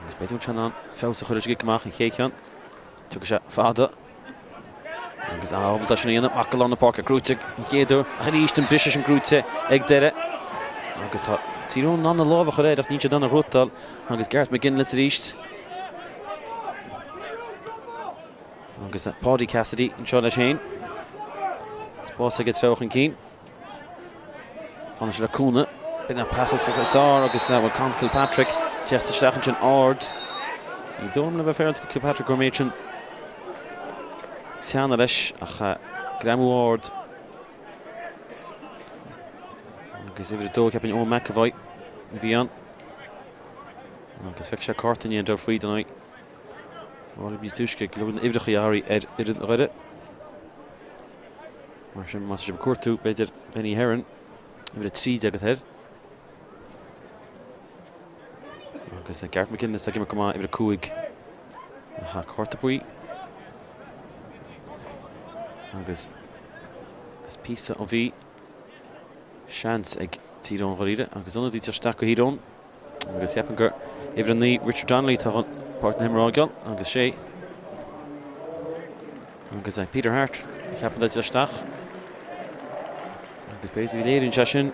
Agus b'fhéidir go bhfuil sé in ann feabhas a chur leis an gcic amach an chéad cheann. Tiocfaidh sé fada agus ábalta sin a dhéanamh. Amach go lár na páirce gnóite an chéad uair ach arís an briseadh sin gnóite ag Doire. Agus tá Tír Eoghain in ann a lámh a chur air ach níl siad in ann a ghnóthachtáil agus Gareth McGinley arís. Agus Paudie Cassidy anseo leis féin. Spás aige treabhadh chun cinn. Fanann sé le cúnamh. B'in an pas is fearr agus bhuel Conn Kilpatrick teacht isteach ansin ard. Ní dóigh liom le bheith féaráilte go Kilpatrick go raibh an méid sin teanna leis ach greamú ard. Agus uimhir 2 ceapaim Eoin McEvoy a bhí ann. Agus feicfidh sé cárta in aon faoi don aghaidh. Ráille níos túisce go leor uimhreacha a ar fhoireann Dhoire. Mar sin, má tá sibh ag cuartú, b'fhéidir Benny Heron, uimhir 13 atá air. Agus Gareth McGinley ag imirt go maith, uimhir 5. Aha, cárta buí. Agus is píosa ó bhí seans ag Tír Eoghain dháiríre agus ionadaí ag teacht isteach do Thír Eoghain. Agus ceapaim gur uimhir 9 Richard Donnelly atá chun páirc na himeartha a fhágáil agus sé agus Peter Harte ceapaim atá isteach. Agus b'fhéidir go léiríonn sé sin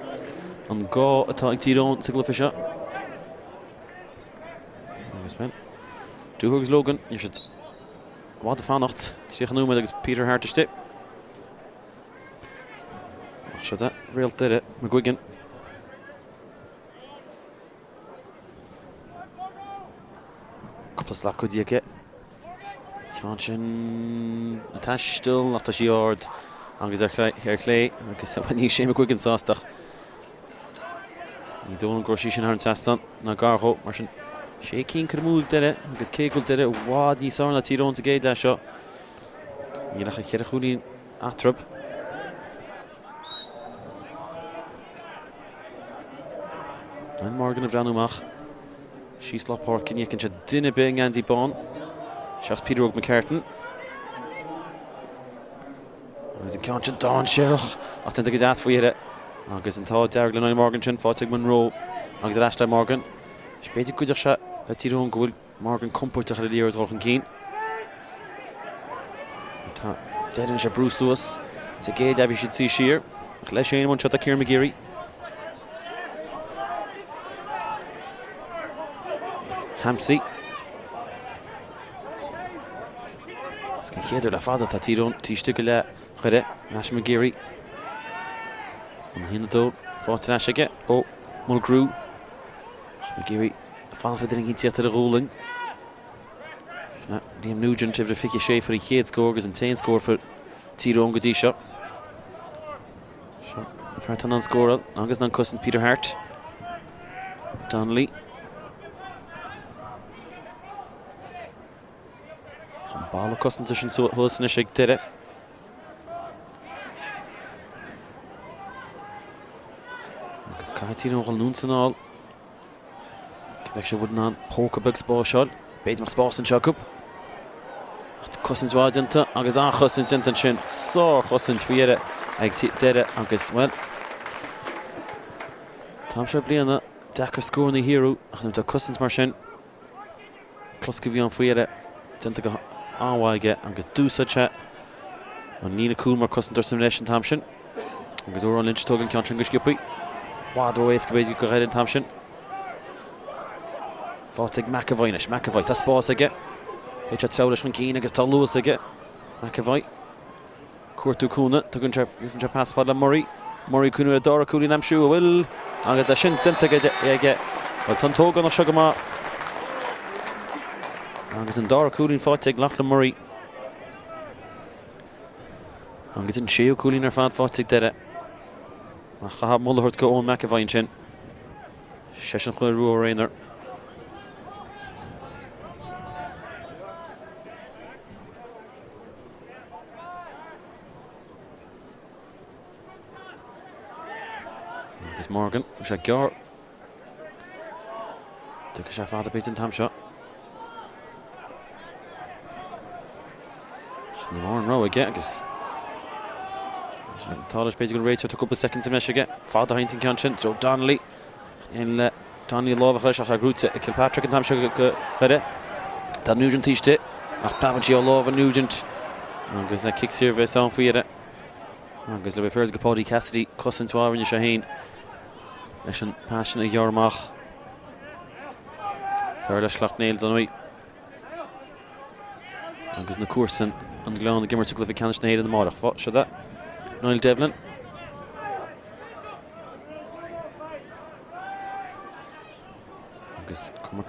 an gá atá ag Tír Eoghain sa gcluiche seo. Agus bhuel, Dooher agus Logan, níl siad i bhfad ag fanacht, 30 nóiméad agus Peter Harte istigh. Ach seo é réalt Doire, McGuigan. Cúpla slat cuidithe aici. Ceann sin ag taisteal ach tá sí ard. agus ar chlé agus níl Shane McGuigan sásta ach ní dóigh liom go raibh sí sin thar an trasnán ná gar dhó. Mar sin, sé cinn curtha amú ag Doire agus cé go bhfuil Doire i bhfad níos fearr ná Tír Eoghain sa gcéad leath seo, níl ach an cheithre chúilín eatarthu. Niall Morgan ag breathnú amach síos lár páirce, ní fheiceann sé duine ar bith i ngeansaí bán seachas Peter Óg McCartan. Agus an ceann sin dainséarach ach déanta go deas faoi dheireadh. Agus an t-ádh dearg le Niall Morgan sin faighte ag Monroe agus ar ais le Morgan. B'fhéidir go gcuideodh sé le Tír Eoghain go bhfuil Morgan compordach ar an liathróid dul chun cinn. Tá Doire anois ag brú suas sa gcéad leath bhí siad suí siar. Ach leis féin anseo tá Kieran McGeary. Hampsey. Agus den chéad uair le fada tá Tír Eoghain taobh istigh de leath Dhoire. Ar ais McGeary. An 1-2 faighte ar ais aige ó Mulgrew. Ach McGeary Ag fanacht le duine éicint tíocht ar a ghualainn. Liam Nugent, uimhir a 26, fuair an chéad scór agus an t-aon scór fuair Tír Eoghain go dtí seo. Seo an fear atá in ann scóráil agus in ann cosaint Peter Harte. Donnelly. An balla cosanta sin thuas anois ag Doire. Agus caithfidh Tír Eoghain dhul anonn 's anall. Bheadh sé in ann póca beag spáis a fháil. B'fhéidir mbeadh spás anseo acu. Ach cosaint mhaith déanta agus an-chosaint déanta ansin. Sárchosaint faoi dheireadh ag Doire agus, bhuel, an t-am seo bliana deacair scóranna a shaothrú ach nuair atá cosaint mar sin, Clusk a bhí ann faoi dheireadh, déanta go han-mhaith aige agus d'úsáid sé an líne cúil mar cosantóir sa mbreis an t-am sin. Agus Odhrán Lynch ag tógáil an ceann sin go sciobtha. I bhfad ró-éasca b'fhéidir do Dhoire an t-am sin. Faighte ag McEvoy anois. McEvoy, tá spás aige. Féadfaidh sé treabhadh leis chun cinn agus tá luas aige. McEvoy. Cuartú cúnamh, tugann sé, tugann sé pas fada le Murray. Murray ag cuimhneamh ar an dara cúilín a aimsiú, an bhfuil? Agus é sin déanta aige. Bhuel, tá an t-ógánach seo go maith. Agus an dara cúilín faighte ag Lachlan Murray. Agus an séú cúilín ar fad faighte ag Doire. Ach chaithfeá moladh a thabhairt go Eoin McEvoy ansin. Seisean chuir ruathar aonair. Agus Morgan, bhí sé gearr. Tiocfaidh sé fada b'fhéidir an t-am seo. Ní mór an rogha aige agus tá leis b'fhéidir go réiteoir tá cúpla soicind sa mbreis aige. Fada a théann an ceann sin, Joe Donnelly. Ní le Donnelly lámh a chur leis ach tá gnóite ag Kilpatrick an t-am seo do Dhoire. Tá Nugent taobh istigh ach preabann sí ó lámha Nugent agus cic saor a bheas ann faoi dheireadh. Agus le bheith fíor do Paudie Cassidy, cosaint mhaith a rinne sé féin leis an pas sin a ghearradh amach. Fear le Sleacht Néill dar ndóigh. Agus na comharsain an Gleann ag imirt i gcluiche ceannais na hÉireann amárach. Seo é Niall Devlin. Agus Cormac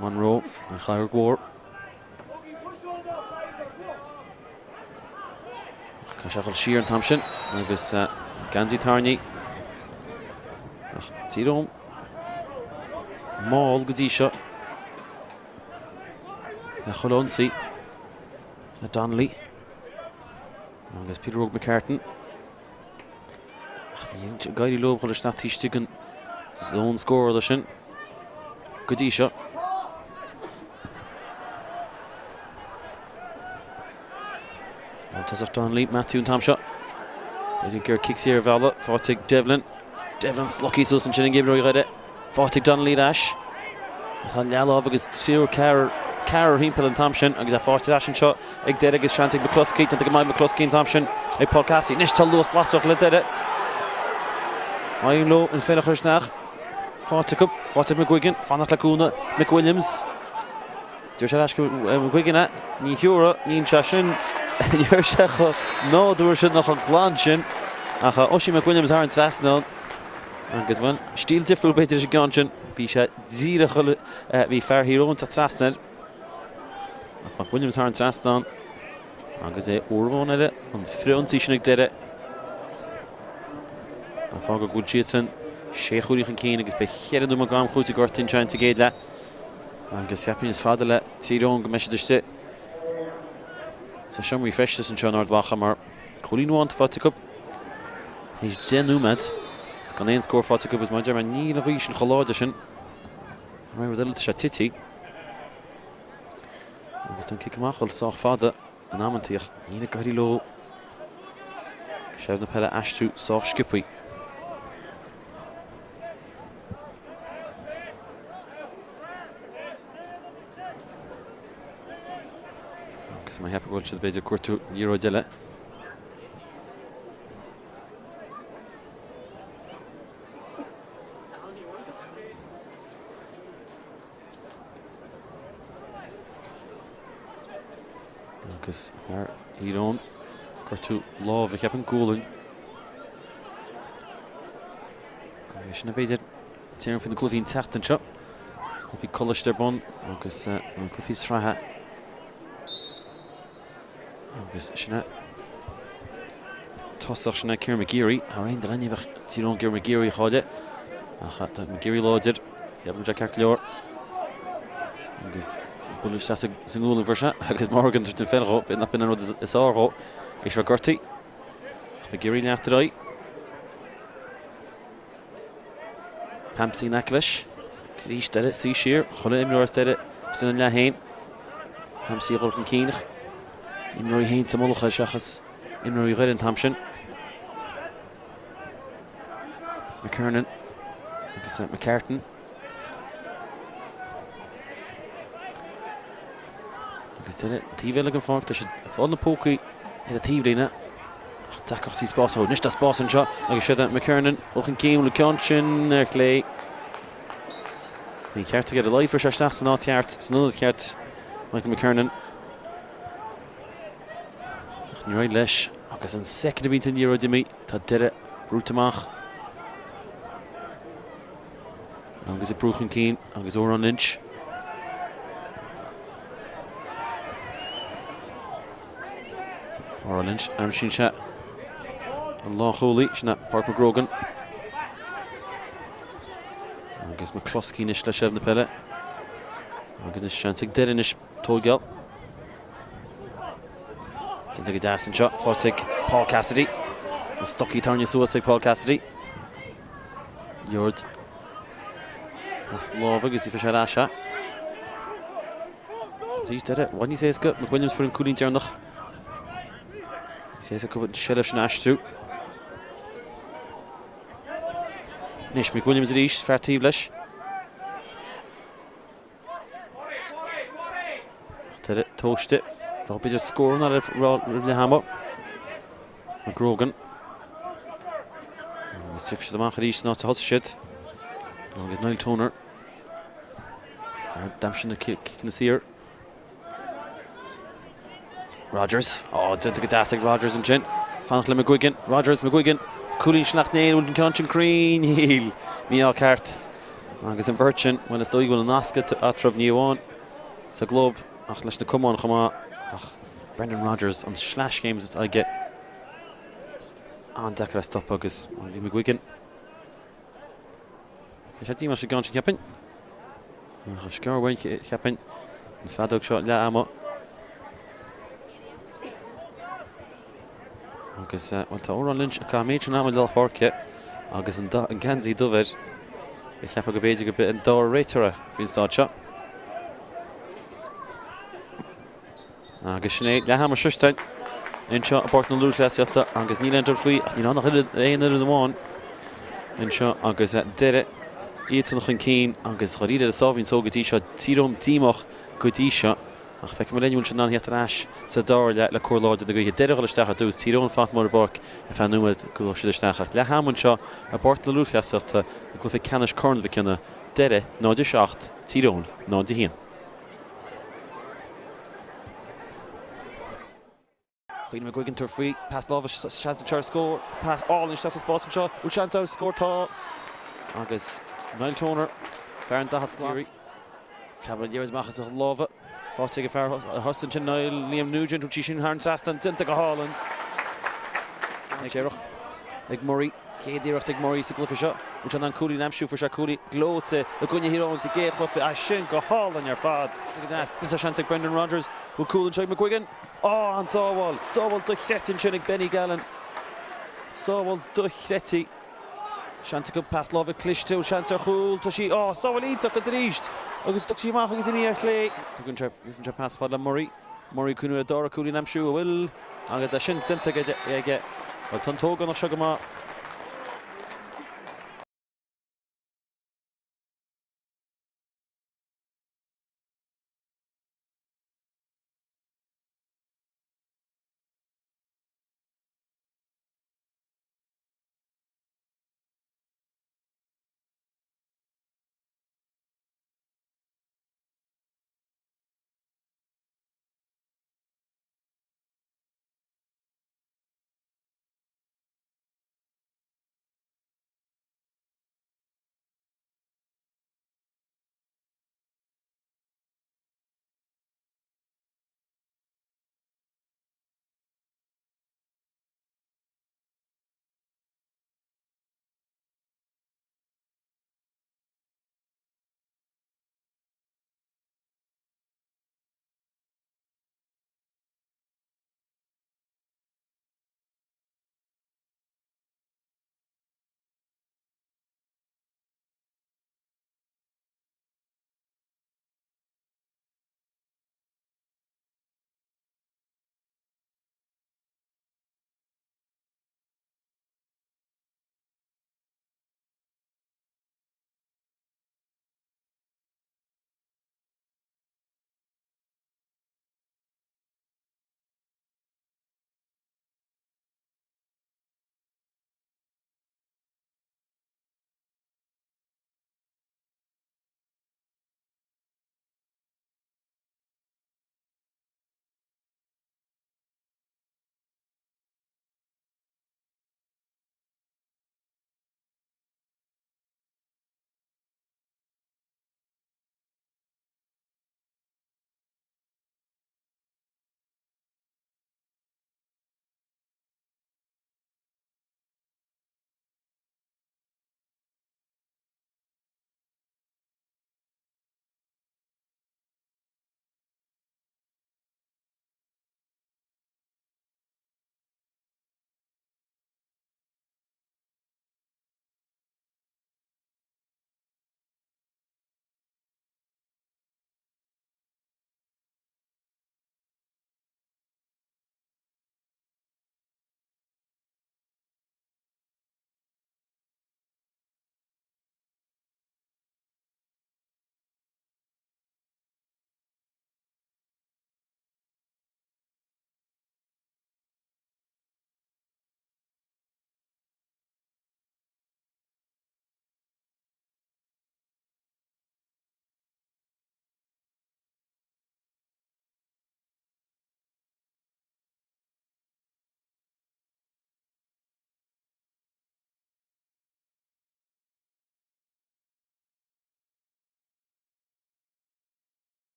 Monroe, an Chathair Mhór. Caithfidh sé dhul siar an t-am sin agus geansaí tarraingthe. Ach Tír Eoghain mall go dtí seo. Le chuile ionsaí. Le Donnelly. Agus Peter Óg McCartan. Ach níl ag éirí leo dhul isteach taobh istigh den zón scórála sin go dtí seo. An tosach Donnelly, Matthew an t-am seo. B'fhéidir gur cic saor a mhealladh, faighte ag Devlin. Devlin slogtha suas ansin ag imreoir Dhoire. Faighte ag Donnelly ar ais. Tá leathlámh agus triúr ceathrar ceathrar thimpeall an t-am sin agus é faighte ar ais anseo ag Doire agus seans ag McCluskey. Déanta go maith McCluskey an t-am sin ag Paul Cassidy. Anois tá luas lasrach le Doire. Éiríonn leo an pheil a chur isteach. Faighte acu. Faighte ag McGuigan. Fanacht le cúnamh. McWilliams. Dúirt sé ar ais go McGuigan é. Ní thiúrfadh. Níl sé sin. Ní raibh sé chomh nádúrtha sin ná chomh glan sin. Ach Oisín McWilliams thar an trasnán. Agus bhuel, stíl difriúil b'fhéidir leis an gceann sin. Bhí sé díreach, bhí fear Thír Eoghain teacht trasna air. Ach McWilliams thar an trasnán. Agus é uair amháin eile, an frithionsaí sin ag Doire. Ach fágadh go bhfuil siadsan sé chúilín chun cinn agus beidh cheithre nóiméad d'am cúitimh gortaithe anseo insa gcéad leath. Agus cheapfainn is fada le Tír Eoghain go mbeidh siad istigh sna seomraí feistis anseo in Ard Mhacha mar chúilín amháin atá faighte acu théis 10 nóiméad is gan aon scór faighte acu agus mar a deir mé níl an ghaoth sin chomh láidir sin. An rud eile tá sé tite agus tá an cic amach ag dul sách fada. In amantaí ach níl ag éirí leo seilbh na peile a aistriú sách sciobthaí. Agus mé ag ceapadh go bhfuil siad b'fhéidir ag cuartú liathróid eile. Agus fear Thír Eoghain, gortú láimhe, cheapfainn, gualainn. Agus sin b'fhéidir téarma faoi na cluichí an tseachtain seo. Cluichí coláiste ar bun agus na cluichí sraithe. Agus sin é tosach sin é Kieran McGeary. Thar aon duine ní bheadh Tír Eoghain ag iarraidh McGeary a chailleadh. Ach tá McGeary láidir. Ceapann sé ceart go leor. Agus buille isteach sa ngualainn fuair sé. Agus Morgan tar den pheil dhó. B'in nach b'in an rud is fearr dhó. É seo gortaithe. Ach McGeary leacht ar aghaidh. Hampsey in aice leis. Agus arís Doire suí siar. Chuile imreoir as Doire istigh ina leath féin. Hampsey ag dul chun cinn ach imreoirí féin sa mullach air seachas imreoirí Dhoire an t-am sin. McKernan agus McCartan. Agus Doire an taobh eile den pháirc, tá siad ag fáil na pócaí ar an taobhlíne. Ach deacrachtaí spás a thabhairt. Anois tá spás anseo agus siod é McKernan dul chun cinn bhfuil an ceann sin ar chlé. Bhí an ceart aige ar a laghad fuair sé isteach san áit cheart, san ionad ceart, Michael McKernan. Ach níor éirigh leis agus an soicind a bhíonn an liathróid imithe, tá Doire brúite amach. Agus ag brú chun cinn agus Odhrán Lynch. Odhrán Lynch, aimsíonn sé an lánchúlaí, sin é Pádraig McGrogan. Agus McCloskey anois le seilbh na peile. Agus anois seans ag Doire anois tóigeáil. Déanta go deas anseo, faighte ag Paul Cassidy. Na stocaí tarraingthe suas ag Paul Cassidy. Liathróid as lámh agus ní fuair sé ar ais é. Arís Doire, i bhfad níos éasca, McWilliams fuair an cúilín deireanach. Níos éasca an seilbh sin a aistriú. Anois McWilliams arís, fear taobh leis. Doire tomhaiste. Raibh b'fhéidir scór an roimh leath ama. McGrogan. Agus tiocfaidh siad amach arís san áit a thosaigh siad. Agus Niall Toner. D'aimsigh na ciceanna saor. Rogers. Ó, déanta go deas ag Rogers ansin. Fanacht le McGuigan. Rogers, McGuigan. Cúilín Sleacht Néill, bhfuil an ceann sin cruinn? Níl. Mí-ádh ceart. Agus an bheirt sin, bhuel is dóigh go bhfuil an nasc eatarthu ní amháin sa gclub ach leis na cumainn chomh maith. Ach Brendan Rogers, an sleaschéim atá aige, an-deacair a stopadh agus bhí McGuigan. Bhí sé díomách sa gceann sin, cheapfainn. Ach is gearr uainn, cheapfainn, an feadóg seo leath ama. Agus, bhuel, tá Odhrán Lynch ag caitheamh an méid sin ama i lár páirce agus an geansaí dubh air. Ag ceapadh go b'fhéidir gurb é an dara réiteoir é faoin staid seo. Agus sin é leath ama sroichte anseo i bPáirc na Lúthchleasaíochta agus níl aon dabht faoi ach níl ann ach aon fhoireann amháin anseo agus Doire iadsan chun cinn agus dháiríre ar a sáimhín só go dtí seo Tír Eoghain díomách go dtí seo ach feicfidh muid linn an bhfuil siad in ann theacht ar ais sa dara leath le cóir láidir na gaoithe. Doire ag dul isteach ar dtús, Tír Eoghain fanacht amuigh ar an bpáirc ar feadh nóiméad go bhfuil siad isteach ach leath ama anseo i bPáirc na Lúthchleasaíochta i gcluiche ceannais Corn Mhic Cionnaith, Doire 0-7, Tír Eoghain 0-1. Caoimhín McGuigan tabhair faoi, pas láimhe seans anseo ar scór, pas álainn isteach sa spás anseo, bhfuil seans ar scór? Tá! Agus Niall Toner, fear an 40 slat. Ceapadh an liathróid amach as a lámha, faighte ag an fear thuas ansin, Niall Liam Nugent, bhfuil sí sin thar an trasnán, déanta go hálainn. Ag Murray. Chéad iarracht ag Murray sa gcluiche seo. Bhfuil sé in ann cúilín a aimsiú? Fuair sé cúilín gleoite i gcoinne Thír Eoghain sa gcéad chluiche. Ah, sin go hálainn ar fad. Agus tá seans ag Brendan Rogers. Bhfuil cúl anseo ag McGuigan? Á, an sábháil! Sábháil dochreidte ansin ag Benny Gallen. Sábháil dochreidte. Seans acu pas láimhe cliste, bhfuil seans ar chúl? Tá sí, á, sábháil iontach arís! Agus thug sí amach agus imithe ar chlé. Tugann sé, tugann sé pas fada le Murray. Murray ag cuimhniú ar an dara cúilín a aimsiú, an bhfuil? Agus é sin déanta aige. Bhuel, tá an t-ógánach seo go maith.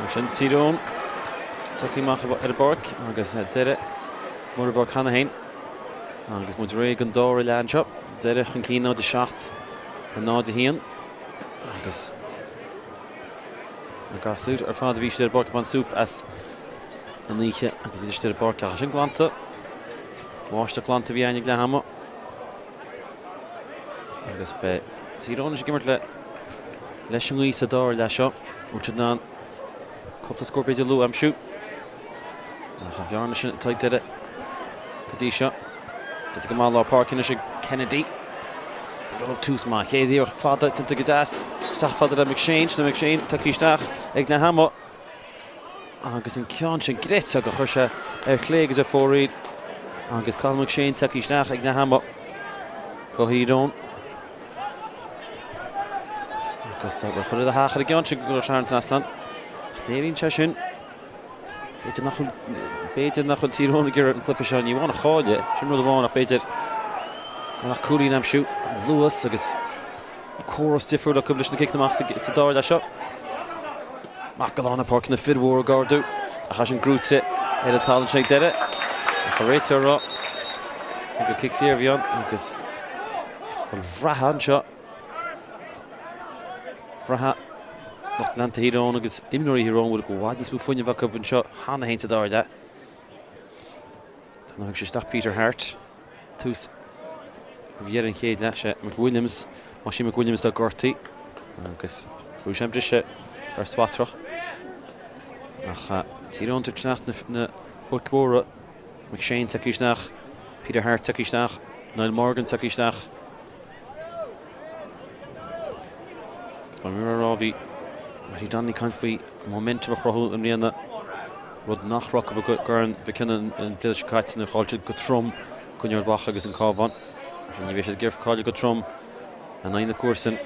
Mar sin, Tír Eoghain tagtha amach ar an bpáirc agus Doire amuigh ar an bpáirc cheana féin. Agus muid réidh don dara leath anseo. Doire chun cinn 0-7 ar 0-1 agus na gasúir ar fad a bhí siad ar an bpáirc ag baint súp as an oíche agus iad istigh ar an bpáirc ach sin glanta. Báisteach glanta a bhí ann ag leath ama. Agus beidh Tír Eoghain anois ag imirt le leis an ngaoth sa dara leath seo. Bhfuil siad in ann cúpla scór b'fhéidir luath a aimsiú. Ach an bhearna sin atá ag Doire go dtí seo. Déanta go maith lár páirce anois ag Kennedy. Tús maith. Chéad iarracht fada déanta go deas. Isteach fada le McShane. Sin McShane tagtha isteach ag leath ama. Agus an ceann sin greite agus chuir sé ar chlé agus ar fóraoil. Agus Cathal McShane tagtha isteach ag leath ama do Thír Eoghain. Agus chuir a theach ar an gceann sin go raibh sé thar an trasnán. Léiríonn sé sin b'fhéidir nach bhfuil b'fhéidir nach bhfuil Tír Eoghain ag iarraidh an cluiche seo ní amháin a chailleadh, sin rud amháin ach b'fhéidir gan ach cúilín a aimsiú, luas agus Córas difriúil acu leis na ciceanna amach sa dara leath seo. Amach go lár na páirce na fir mhóra ag ardú ach é sin gnóite ar an talamh ag deireadh. Ach an réiteoir ag rá gur cic saor a bhí ann agus an bhraithe anseo. Bhraithe lucht leanta Thír Eoghain agus imreoirí Thír Eoghain bhfuil i bhfad níos mó fuinnimh acu anseo cheana féin sa dara leath. Tá thug sé isteach Peter Harte. Tús roimh dheireadh an chéad leath sé McWilliams, Oisín McWilliams atá gortaithe agus bhuaigh sé an briseadh fear Swatragh. Ach Tír Eoghain tar isteach na boic mhóra, McShane tagtha isteach, Peter Harte tagtha isteach, Niall Morgan tagtha isteach. Is mar a rá bhí Mattie Donnelly ag caint faoi momentum a chruthú i mbliana, rud nach raibh acu i gCorn Mhic Cionnaith an bhliain seo caite nuair a chaill siad go trom i gcoinne Ard Mhacha agus an Cabhán. Mar sin ní bheidh siad ag iarraidh cailleadh go trom in aghaidh na comharsan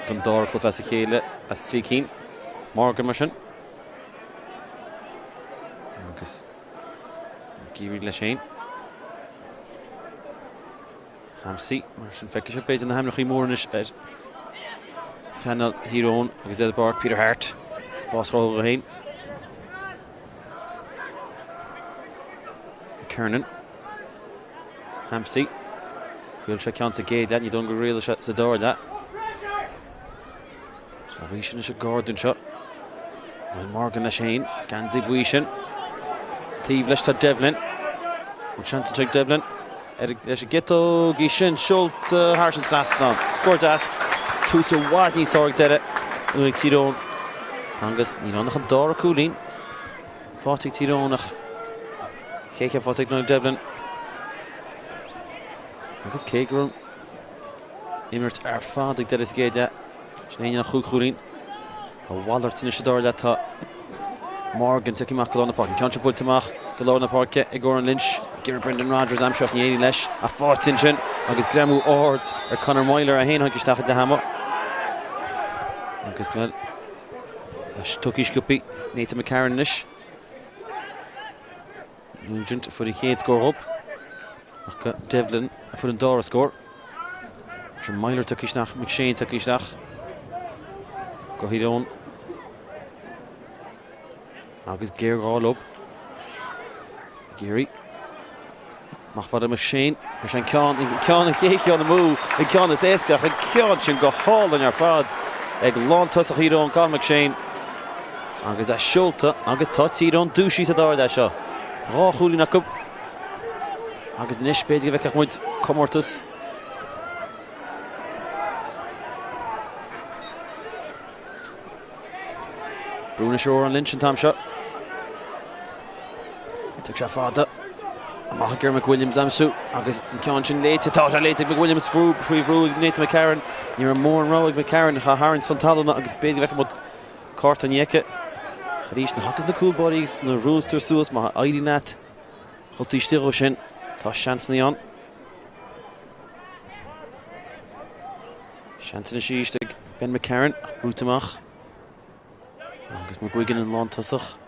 don dara cluiche as a chéile as trí cinn. Morgan mar sin. Agus ag éirí leis féin. Hampsey, mar sin feicfidh sibh b'fhéidir na hainmneacha móra anois ar phainéal Thír Eoghain agus ar an bpáirc Peter Harte, spás a chruthú dó féin. McKernan. Hampsey. Bhuail sé ceann sa gcéad leath, ní dóigh liom gur rialaigh sé sa dara leath. Arís anois ag ardú anseo. Niall Morgan leis féin, geansaí buí sin. Taobh leis tá Devlin. An seans ag Devlin ar leis an gciotóg í sin seolta thar an trasnán. Scór deas. Tús i bhfad níos fearr ag Doire in aghaidh Tír Eoghain. Agus níl ann ach an dara cúilín. Faighte ag Tír Eoghain ach chéad cheann faighte ag Niall Devlin. Agus cé go raibh imirt ar fad ag Doire sa gcéad leath. Sin é an chúig chúilín. A mhalairt anois sa dara leath tá Morgan tagtha amach go lár na páirce. An ceann seo buailte amach go lár na páirce ag Odhrán Lynch. Ag iarraidh Brendan Rogers a aimsiú ach ní éiríonn leis. Ach faighte ansin agus greamú ard ar Conor Meyler é féin a tháinig isteach ag leath ama. Agus bhuel, tugtha sciobtha Nathan McCarron anois. Nugent a fuair an chéad scór dhób ach Devlin a fuair an dara scór. Sin Meyler tagtha isteach, McShane tagtha isteach do Thír Eoghain. Agus géarghá leo. Ag iarraidh. Amach fada McShane, chuir sé an ceann, an ceann, an chéad cheann amú, an ceann is éasca, ach an ceann sin go hálainn ar fad ag lántosach Thír Eoghain, Cathal McShane. Agus é seolta agus tá Tír Eoghain dúisithe sa dara leath seo. Dhá chúilín acu. Agus anois b'fhéidir go bhfeicfeadh muid comórtas. Brú anois ar Odhrán Lynch an t-am seo. Thug sé fada amach ag iarraidh McWilliams a aimsiú agus an ceann sin léite. Tá sé léite ag McWilliams faoi bhrú ag Nathan McCarron. Ní raibh mórán rogha ag McCarron ach a tharraingt chun talún agus b'fhéidir go bhfeicfidh muid cárta an éagtha. Arís na agus na cúlbáirí agus na bhrúitear suas má éiríonn leat dul taobh istigh dhó sin tá seansanna ann. Seans anois arís ag Ben McCarron ach brúite amach. Agus McGuigan an lántosach.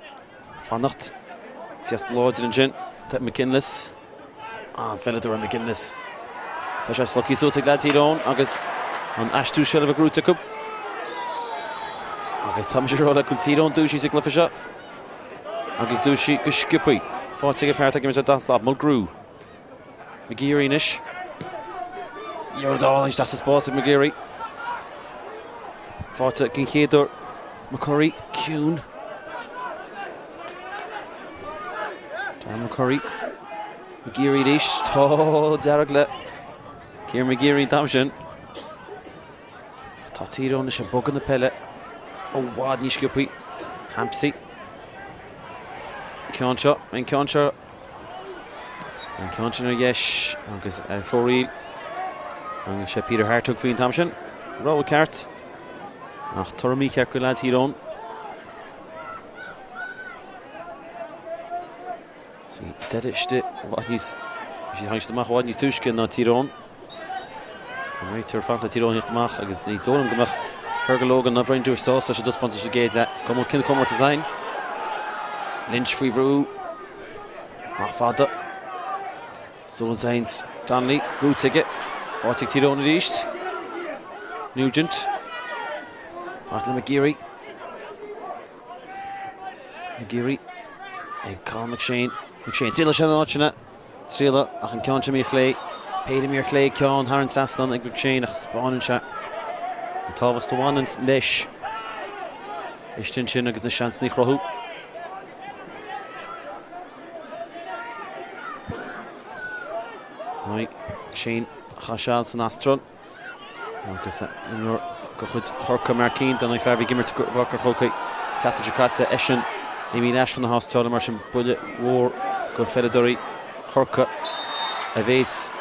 Fanacht. Tíocht láidir ansin. Tá McGinless. An-pheileadóir é McGinless. Tá sé slogtha suas ag leaid Thír Eoghain agus an aistriú seilbhe gnóite acu. Agus tá mise ag rá leat go bhfuil Tír Eoghain dúisithe sa gcluiche seo. Agus dúisithe go sciobtha. Faighte ag fear atá ag imirt ar dath slat, Mulgrew. McGeary anois. Iarracht álainn isteach sa spás ag McGeary. Faighte den chéad uair. McCurry, ciúin. Darren McCurry. McGeary arís. Tá dearg le Kieran McGeary an t-am sin. Tá Tír Eoghain anois ag bogadh na peile i bhfad níos sciobthaí. Hampsey. Ceann seo, an ceann seo. An ceann sin ar dheis agus ar fóraoil. Agus sé Peter Harte thug faoi an t-am sin. Rogha ceart. Ach toradh mícheart go leaids Thír Eoghain. Bhí Doire istigh i bhfad níos, bhí tháinig siad amach i bhfad níos túisce ná Tír Eoghain. An réiteoir fanacht le Tír Eoghain theacht amach agus ní dóigh liom go mbeadh Fergal Logan ná Brian Dooher sásta leis an dtaispeántas sa gcéad leath. Go mbeadh comórtas againn. Lynch faoi bhrú. Amach fada. Suas Saints. Donnelly brúite aige. Faighte ag Tír Eoghain arís. Nugent. Fada le McGeary. McGeary ag Colm McShane. McShane triail sé an áit sin triail ach an ceann sin ar chlé. Péire ar chlé ceann thar an trasnán ag McShane ach spáineann sé an tábhacht a bhaineann leis. Istigh ansin agus na seansanna a chruthú. McShane chaith seal san Astráil. Agus imreoir de chuid Chorcaí Mark Keane, dar ndóigh fear a bhí ag imirt i bPáirc an Chrócaigh an tseachtain seo caite, eisean imithe ar ais chun na hAstráile, mar sin buille mhór do pheileadóirí Chorcaí a bhéas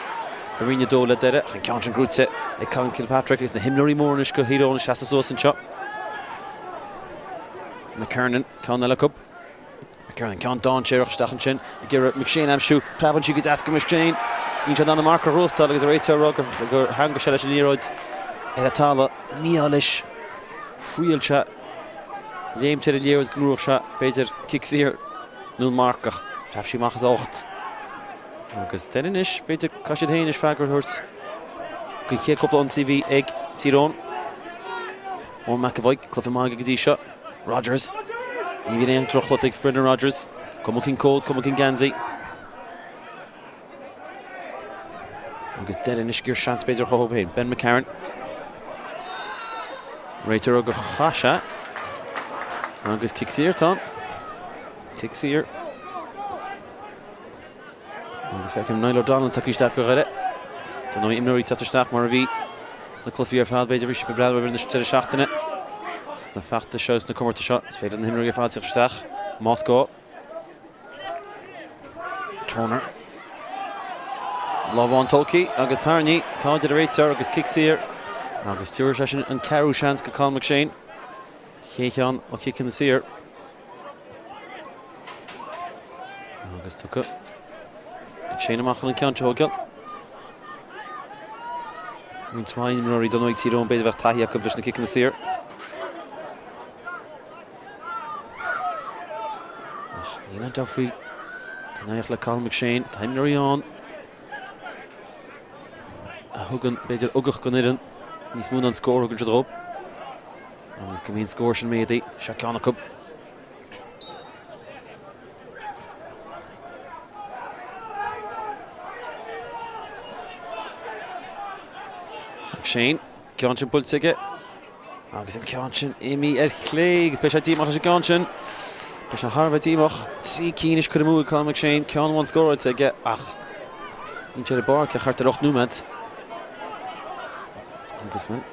i Roinn 2 le Doire. Ach an ceann sin gnóite ag Colin Kilpatrick agus na himreoirí móra anois do Thír Eoghain ag seasamh suas anseo. McKernan, ceann eile acu. McKernan, ceann dainséarach isteach ansin ag iarraidh McShane a aimsiú. Preabann sí go deas go McShane. Níl sé in ann an marc a ghnóthachtáil agus an réiteoir ag rá gur theangaigh sé leis an liathróid ar an talamh. Mí-ádh leis. Thriail sé léimt ar an liathróid go ngnóthódh sé b'fhéidir cic saor nó marc ach phreab sí amach as a ucht. Agus Doire anois, b'fhéidir, caithfidh siad féin anois freagra a thabhairt don chéad cúpla ionsaí a bhí ag Tír Eoghain. Eoin McEvoy, cluiche maith aige go dtí seo. Rogers. Ní bhíonn aon droch-chluiche ag Brendan Rogers. Cuma cén cód, cuma cén geansaí. Agus Doire anois ag iarraidh seans b'fhéidir a chruthú féin. Ben McCarron. Réiteoir gur chaith sé. Agus cic saor atá ann. Cic saor. Agus feicim Niall O'Donnell tagtha isteach do Dhoire. Dar ndóigh imreoirí teacht isteach mar a bhí sna cluichí ar fad b'fhéidir bhí sibh ag breathnú ar na deireadh seachtaine sna feachtais seo sna comórtais seo. Is féidir na himreoirí ar fad teacht isteach más gá. Toner. Lámh amháin tógtha agus tarraingthe. Tá a deir an réiteoir agus cic saor. Agus tabharfaidh sé sin an ceathrú seans go Colm McShane. Chéad cheann ó chiceanna saor. Agus tugtha McShane amach chun an ceann seo a thógáil. Roinnt mhaith imreoirí dar ndóigh ag Tír Eoghain b'fhéidir bheadh taithí acu leis na ciceanna saor. Ach níl aon dabht faoi. Tá an le Colm McShane, tá imreoirí ann a thugann b'fhéidir ugach don fhoireann níos mó ná an scór a thugann siad dhóibh. Agus go mbíonn scór sin méadaithe, seo ceann acu. McShane, ceann sin buailte aige. Agus an ceann sin imithe ar chlé agus beidh sé díomách leis an gceann sin. Beidh sé thar a bheith díomách. 3 cinn anois curtha amú ag Colm McShane, ceann amháin scóráilte aige ach níl sé ar an bpáirc ach thart ar 8 nóiméad. Agus bhuel,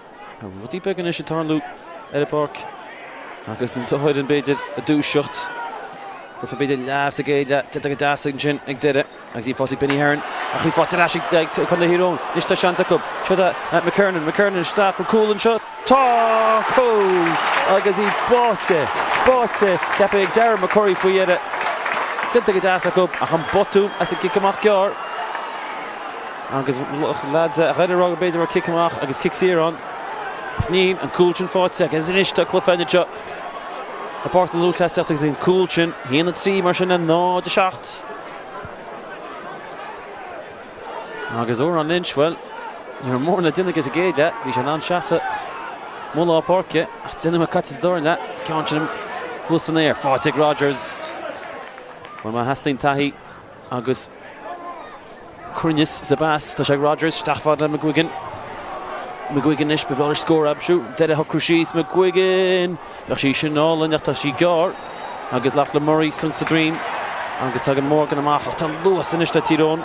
Tá rudaí beaga anois ag tarlú ar an bpáirc agus an dá fhoireann b'fhéidir ag dúiseacht. Cluiche b'fhéidir leamh sa gcéad leath, déanta go deas ansin ag Doire agus í faighte ag Benny Heron ach í faighte ar ais ag Contae Thír Eoghain. Anois tá seans acu. Seo é McKernan, McKernan isteach, an cúl anseo. Tá cúl agus í báite, báite, ceaptha ag Darren McCurry faoi dheireadh. Déanta go deas acu ach an botún as an gcic amach gearr. Agus leaids Dhoire ag rá go b'fhéidir raibh cic amach agus cic saor ann. Ach níl, an cúl sin faighte agus anois tá cluiche anseo i bPáirc na Lúthchleasaíochta agus an cúl sin, 1-3 mar sin le 0-7. Agus Odhrán Lynch, bhuel, ní raibh mórán le déanamh aige sa gcéad leath, bhí sé in ann seasamh. Amuigh lár páirce ach 10 nóiméad caite sa dara leath, ceann sin thuas san aer, faighte ag Rogers. Bhuel, má theastaíonn taithí agus cruinneas sa bpas, tá sé ag Rogers, isteach fad le McGuigan. McGuigan anois, ba bhreá leis scór a aimsiú. Doire ag socrú síos, McGuigan! Bheadh sí sin álainn ach tá sí gearr agus Lachlan Murray suas sa droim agus tagann Morgan amach ach tá luas anois le Tír Eoghain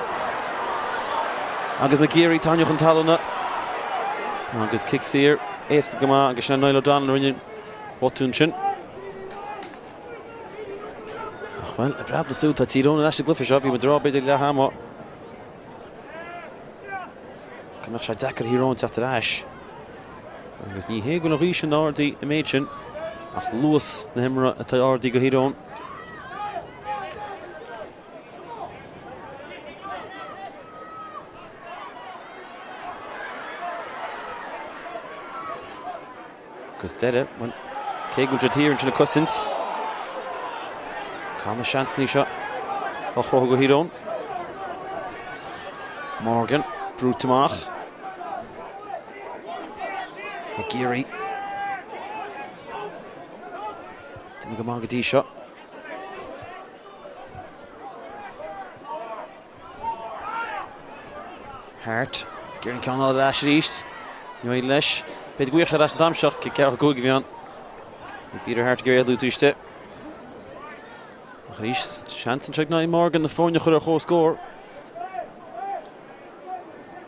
agus McGeary tarraingthe chun talúna agus cic saor éasca go maith agus sin Niall O'Donnell a rinne an botún sin. Ach bhuel, ag preab na súl tá Tír Eoghain ar ais sa gcluiche seo, bhí muid ag rá b'fhéidir leath ama go mbeadh sé deacair Thír Eoghain teacht ar ais. Agus ní hé go bhfuil an ghaoth sin ardaithe an méid sin, ach luas na himeartha atá ardaithe do Thír Eoghain. Agus Doire, bhuel, cé go bhfuil siad thiar ansin ag cosaint, tá na seansanna seo á chruthú do Thír Eoghain. Morgan, brúite amach. McGeary. Duine go maith go dtí seo. Harte. Ag iarraidh an ceann ar ais arís. Ní éiríonn leis. B'fhéidir go bhfuil sé ar ais an t-am seo. Cic 45 a bhí ann. Peter Harte ag iarraidh éalú taobh istigh. Ach arís, seans anseo ag Niall Morgan na foirne a chur ar chomhscór.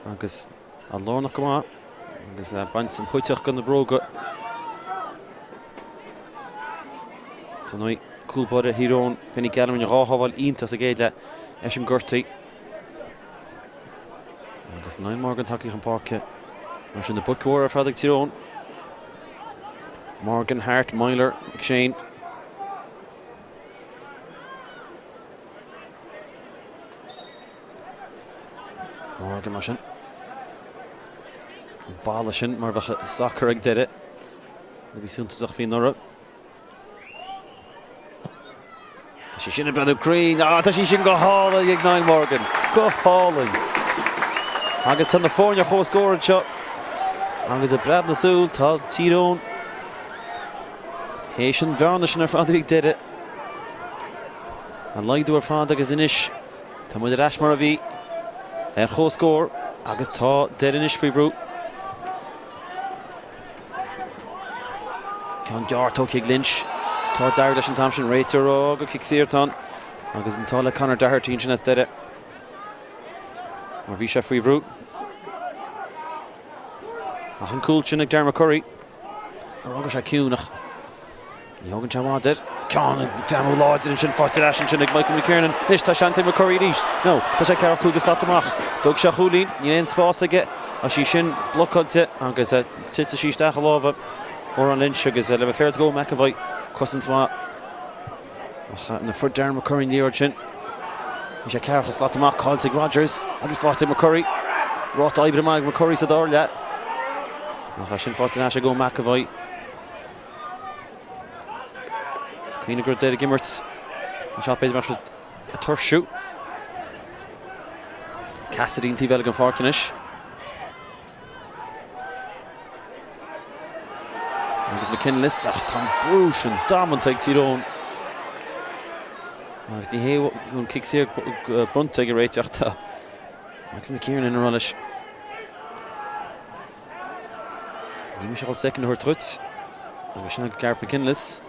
Agus a lárnach go maith. Agus baint an puiteach de na bróga. Dar ndóigh, cúl báire Thír Eoghain, Benny Gallen, rinne dhá shábháil iontach sa gcéad leath, eisean gortaithe. Agus Niall Morgan tagtha chun páirce. Mar sin na boic mhóra ar fad ag Tír Eoghain. Morgan, Harte, Meyler, McShane. Morgan mar sin. An balla sin mar bheadh sacar ag Doire. A bhí suntasach faoi anuraidh. Tá sé sin ag breathnú cruinn. Ah, tá sí sin go hálainn ag Niall Morgan. Go hálainn. Agus tá na foirne ar comhscór anseo. Agus ag preab na súl, tá Tír Eoghain théis an bhearna sin ar fad a bhí ag Doire a laghdú ar fad agus anois Tá muid ar ais mar a bhí ar comhscór agus tá Doire anois faoi bhrú. Ceann gearr tógtha ag Lynch. Tá dearg leis an t-am sin réiteoir á gur cic saor atá ann agus an t-ádh le Conor Doherty ansin as Doire mar bhí sé faoi bhrú. Ach an cúl sin ag Darren McCurry. Ar fhág sé ciúin ach ní thógann sé i bhfad air. Ceann ag greamú láidir ansin, faighte ar ais ansin ag Michael McKiernan. Anois tá seans ag McCurry arís. No, tá sé ceathracha cúig slat amach. D'fhág sé a chúilín, níl aon spás aige. Tá sí sin blocáilte agus titfidh sí isteach i lámha Odhrán Lynch agus le bheith féaráilte do McEvoy, cosaint mhaith. Ach nuair a fuair Darren McCurry an liathróid sin, bhí sé ceathracha slat amach, caillte ag Rogers agus faighte ag McCurry. Ráta oibre maith ag McCurry sa dara leath. Ach é sin faighte ar ais ag Eoin McEvoy. Is cuimhin go raibh Doire ag imirt anseo b'fhéidir mar siad ag tuirsiú. Cassidy an taobh eile den pháirc anois. Agus McKinless, ach tá an brú sin damanta ag Tír Eoghain. Agus ní hé an cic saor bronnta ag an réiteach tá Michael McKiernan ag rá leis. Níl mise ag dul soicind a thabhairt dhuit. Agus sin ag Gareth McKinless.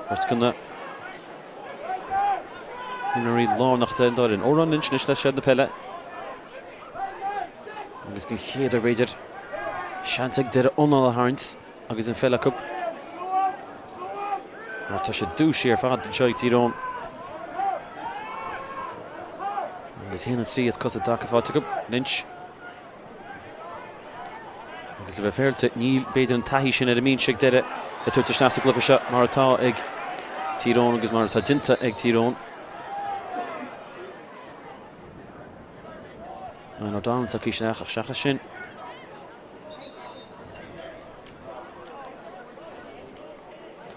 Beirt de na himreoirí lárnacha ar an dá fhoireann. Odhrán Lynch anois le seilbh na peile. Agus den chéad uair b'fhéidir, seans ag Doire anáil a tharraingt agus an pheil acu. Mar tá sé dúisithe ar fad anseo ag Tír Eoghain. Agus 1-3 is cosa i dtaca faighte acu. Lynch. Agus le bheith féaráilte, níl b'fhéidir an taithí sin ar an mbinse ag Doire le tabhairt isteach sa gcluiche seo mar atá ag Tír Eoghain agus mar atá déanta ag Tír Eoghain. Niall O'Donnell tagtha isteach ach seachas sin.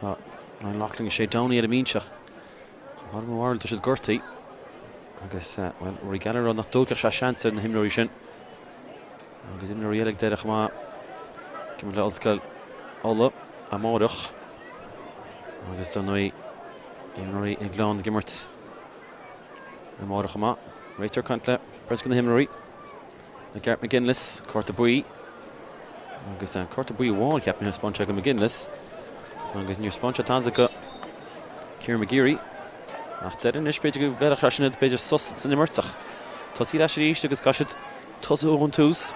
Tá Ryan Loughlin agus Shay Downey ar an mbinse ach chomh fada mo bharúil tá siad gortaithe agus bhuel Rory Gallagher nach dtógfadh sé seans ar na himreoirí sin. Agus imreoirí eile ag Doire chomh maith. Ag imirt le Ollscoil. Uladh amárach agus dar ndóigh imreoirí an Ghleann ag imirt amárach chomh maith. Réiteoir ag caint le beirt de na himreoirí. Garrett McGinless, cárta buí. Agus an cárta buí amháin ceapaim a thaispeáin sé go McGinless. Agus níor thaispeáin sé tada go Kieran McGeary. Ach deireadh anois b'fhéidir go bhfeilfeadh sé sin b'fhéidir sos san imirt ach tosaí ar ais arís agus caithfidh siad tosú ón tús.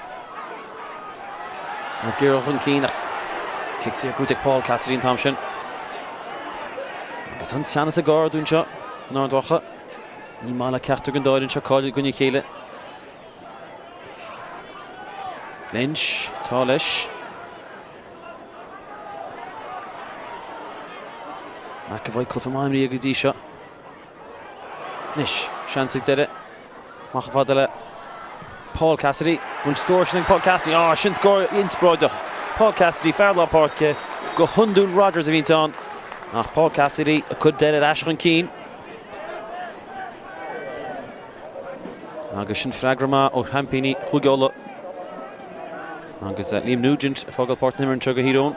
Agus géire chun cinn ach cic saor gnóthaithe ag Paul Cassidy an t-am sin. Agus an teannas ag ardú anseo in Ard Mhacha. Ní maith le ceachtar den dá fhoireann seo cailleadh i gcoinne a chéile. Lynch, tá leis. McEvoy cluiche maith imrithe go dtí seo. Anois, seans ag Doire. Amach chomh fada le Paul Cassidy. Bhfuil scór sin ag Paul Cassidy? Á, sin scór inspioráideach. Paul Cassidy, fear lár páirce, go hiondúil Rogers a bhíonns ann. Ach Paul Cassidy ag cur Doire ar ais chun cinn. Agus sin freagra maith ó sheaimpíní Chúige Uladh. Agus Liam Nugent ag fágáil páirc na himeartha anseo do Thír Eoghain.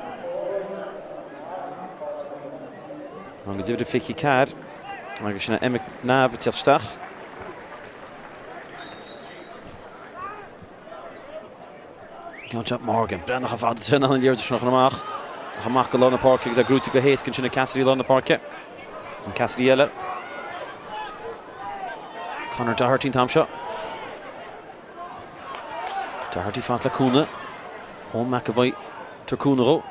Agus uimhir a 24 agus sin é Emmet McNabb ag teacht isteach. Ceann seo Morgan, breathnaigh chomh fada sin an liathróid sin a chur amach. Ach amach go lár na páirce agus é gnóthaithe go héasca ansin ag Cassidy lár na páirce. An Cassidy eile. Conor Doherty an t-am seo. Doherty fanacht le cúnamh. Eoin McEvoy tabhairt cúnamh dhó.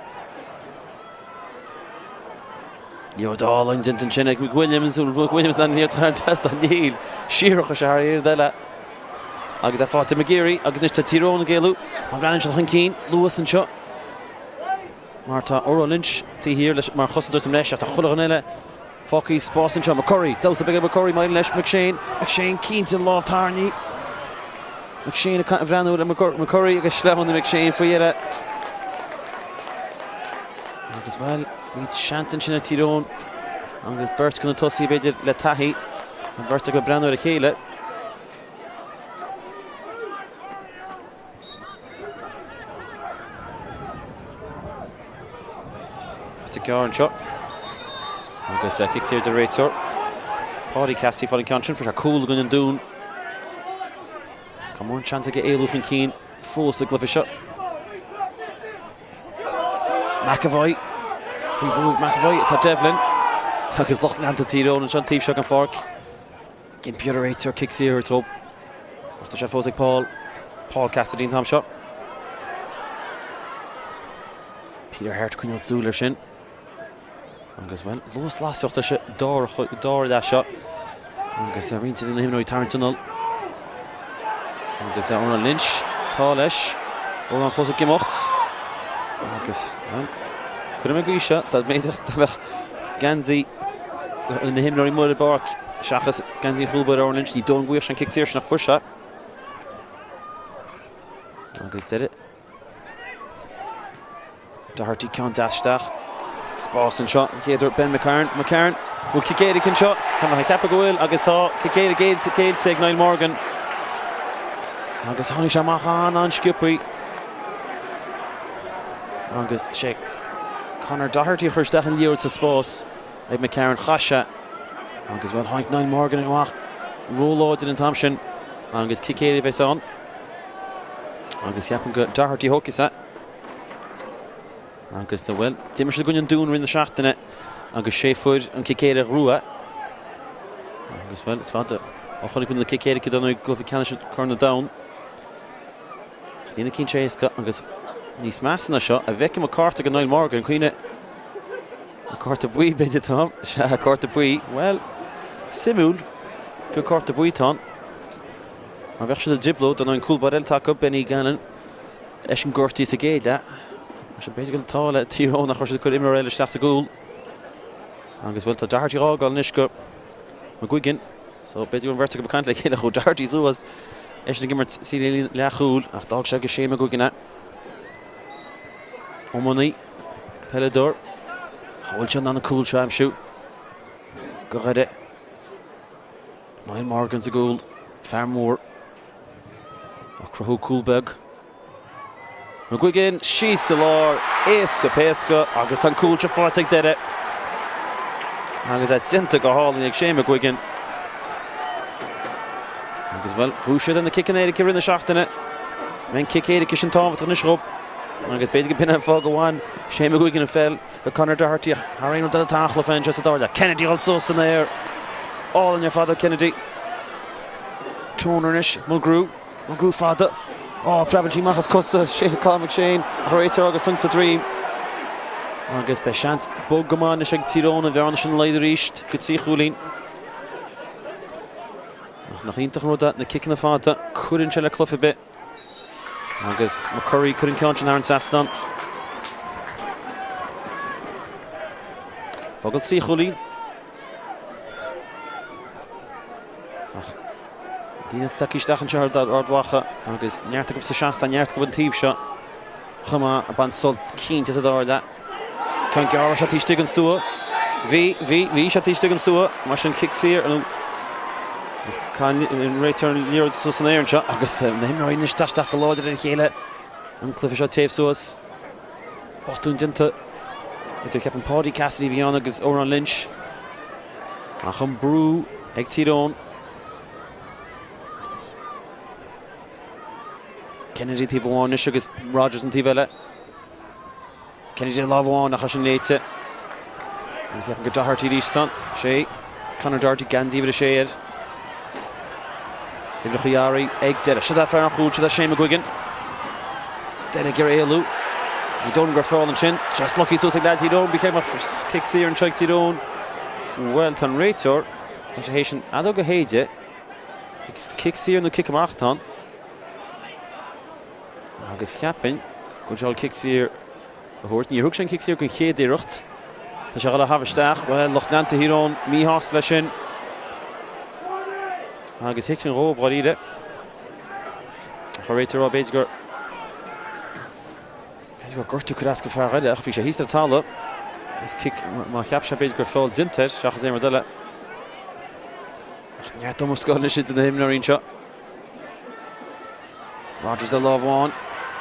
Liathróid álainn déanta ansin ag McWilliams, McWilliams an liathróid thar an trasnán níl. Siar a chuir sé thar iarraidh eile. Agus é faighte McGeary agus anois tá Tír Eoghain ag éalú. An bhreathnaíonn siad chun cinn, luas anseo. Mar tá Odhrán Lynch taobh thiar leis mar chosantóir sa mbreis ach tá chuile dhuine eile fágtha spás anseo. McCurry, damhsa beag ag McCurry maidir leis McShane. McShane cinnte lámh tarraingthe. McShane ag breathnú ar McCurry agus sleamhnaigh McShane faoi dheireadh. Agus bhuel, bhí seans ansin ag Tír Eoghain agus beirt de na tosaithe b'fhéidir le taithí, an bheirt acu ag breathnú ar a chéile. Faighte gearr anseo. Agus cic saor deir an réiteoir. Páidí Cassidy fáil an ceann sin, fuair sé cúl i gcoinne an Dúin. Tá mórán seans aige éalú chun cinn fós sa gcluiche seo. McEvoy, faoi bhrú ag McEvoy atá Devlin agus lucht leanta Tír Eoghain anseo an taobh seo den pháirc. Ag impí ar an réiteoir cic saor a thabhairt dóibh. Ach tá sé fós ag Paul. Paul Cassidy an t-am seo. Peter Harte coinneáil súil air sin. Agus, bhuel, luas lasrach leis an dara leath seo. Agus roinnt de na himreoirí tarraingt anall. Agus Odhrán Lynch, tá leis. Odhrán fós ag imeacht. Agus, bhuel, cuirim i gcaoi seo, dá mb'fhéidir dá mbeadh geansaí na himreoirí amuigh ar an bpáirc seachas geansaí an chúlbáire Odhrán Lynch, ní dóigh liom go bhfaigheadh sé an cic saor sin ach fuair sé. Agus deireadh. Doherty ceann deas isteach. Spás anseo an chéad uair Ben McCarron. McCarron bhfuil cic éirice anseo. Tá mé ag ceapadh go bhfuil agus tá cic éirice géillte ag Niall Morgan. Agus tháinig sé amach an-an-sciobthaí. Agus sé Conor Doherty a chuir isteach an liathróid sa spás ag McCarron. Chaith sé agus bhuel tháinig Niall Morgan amach róláidir an t-am sin agus cic éirice a bheas ann. Agus ceapaim gur Doherty a thógfas é. Agus, bhuel, d'imir siad i gcoinne an Dúin i rith na seachtaine agus sé fuair an cic éirice rua. Agus, bhuel, is fada ó chonaic muid na cic éirice don i gcluiche ceannais Corn an Domhain. Níl na cinn seo éasca agus níos measa ná seo a bhfeicim an cárta go Niall Morgan, cuimhne an cárta buí b'fhéidir Tom, sea, cárta buí, bhuel, suimiúil gur cárta buí atá ann. Mar bheadh siad i dtrioblóid, dar ndóigh an cúl báire eile atá acu, Benny Gannon, eisean gortaithe sa gcéad leath. Mar sin b'fhéidir go bhfuil an t-ádh le Tír Eoghain nach raibh siad ag cur imreoir eile isteach sa gcúl. Agus bhuel tá Doherty á fhágáil anois go McGuigan. So b'fhéidir go bhfuil an bheirt acu ag caint le chéile chuaigh Doherty suas eisean ag imirt sa líne leathchúil ach d'fhág sé go Shane McGuigan é. Iománaí, peileadóir, an bhfuil sé in ann an cúl seo a aimsiú go Dhoire. Niall Morgan sa gcúl, fear mór, ag cruthú cúl beag. McGuigan síos sa lár, éasca péasca agus tá an cúl seo faighte ag Doire. Agus é déanta go hálainn ag Shane McGuigan. Agus bhuel, bhuaigh siad ar na ciceanna éirice i rith na seachtaine. Beidh an cic éirice sin tábhachtach anois dhób. Agus b'fhéidir go b'in an fáth gur bhain Shane McGuigan an pheil go Conor Doherty ach thar aon rud eile tá an-chluiche anseo sa dara leath. Kennedy ag dul suas san aer. Álainn ar fad ó Kennedy. Toner anois, Mulgrew. Mulgrew fada. Ó, preabann sí amach as cosa Colm McShane ach réiteoir agus ionsa droim. Agus beidh seans bog go maith anois ag Tír Eoghain an bhearna sin a laghdú arís go 3 chúilín. Ach nach iontach an rud é na ciceanna fada, cuireann sé le cluiche ar bith. Agus McCurry ag cur an ceann sin thar an trasnán. Fágáil 3 chúilín. Ach daoine tagtha isteach anseo ar Ard Mhacha agus neart acu sa seastán, neart acu an taobh seo chomh maith ag baint sult cinnte sa dara leath. Ceann gearr sé taobh istigh den stua. Bhí, bhí, bhí sé taobh istigh den stua, mar sin cic saor nó is an réiteoir an liathróid suas san aer anseo agus na himreoirí anois ag teacht isteach go láidir ar a chéile. An cluiche seo téamh suas. Botún déanta idir ceapaim Paudie Cassidy a bhí ann agus Odhrán Lynch. Ach an brú ag Tír Eoghain. Kennedy taobh amháin anois agus Rogers an taobh eile. Kennedy lámh amháin ach é sin léite. Agus ceapaim gur Doherty arís atá ann. Sé Conor Doherty geansaí uimhir a sé air. Uimhreacha earraí ag deireadh. Seo é fear an chúil, seo é Shane McGuigan. Doire ag iarraidh éalú. Ní dóigh liom gur feall ansin. Tá sé slogtha suas ag leaid Thír Eoghain. Bhí cé cic saor anseo ag Tír Eoghain. Bhuel, tá an réiteoir, tá sé théis an fheadóg a shéideadh. Cic saor nó cic amach atá ann. Agus cheapfainn go bhfuil sé cic saor a thabhairt. Níor thug sé an cic saor don chéad iarracht. Tá sé ag dul a thabhairt isteach. Bhuel, lucht leanta Thír Eoghain míshásta leis sin. Agus thuigfinn dhóibh dháiríre. Ach an réiteoir ag rá b'fhéidir gur b'fhéidir gur gortú curtha as go fear Dhoire ach bhí sé thíos ar an talamh. Is cic má cheap sé b'fhéidir gur feall déanta air seachas aon rud eile. Ach neart iomrascáil anois idir na himreoirí anseo. Rogers le lámh amháin.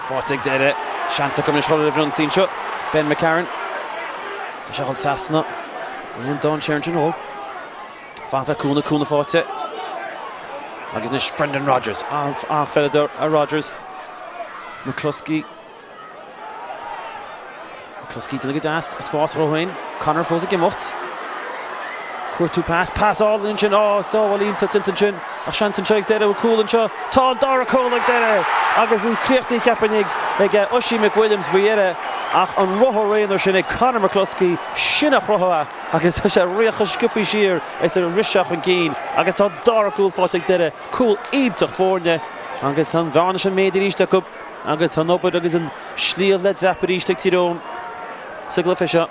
Faighte ag Doire. Seans acu anois dhul ar an bhfrionsaí anseo. Ben McCarron. Tá sé ag dul trasna. Aon dainséar ansin ó. Fanacht le cúnamh, cúnamh faighte. Agus anois Brendan Rogers. An-pheileadóir é Rogers. McCluskey. McCluskey déanamh go deas, spás dhó féin. Conor fós ag imeacht. Cuartú pas, pas álainn ansin, á, sábháil iontach déanta ansin. Ach seans anseo ag Doire, cúl anseo. Tá an dara cúl ag Doire! Agus an críochnaithe cheapfainn ag ag Oisín McWilliams faoi dheireadh. Ach an rothar aonair sin ag Conor McCluskey, sin a chruthaigh é agus tá sé ag rith chomh sciobtha siar is a rith sé chun cinn agus tá an dara cúl faighte ag Doire. Cúl iontach foirne agus an bhearna sin méadaithe arís acu. Agus tá an obair agus an sliabh le dreapadh arís ag Tír Eoghain sa gcluiche seo.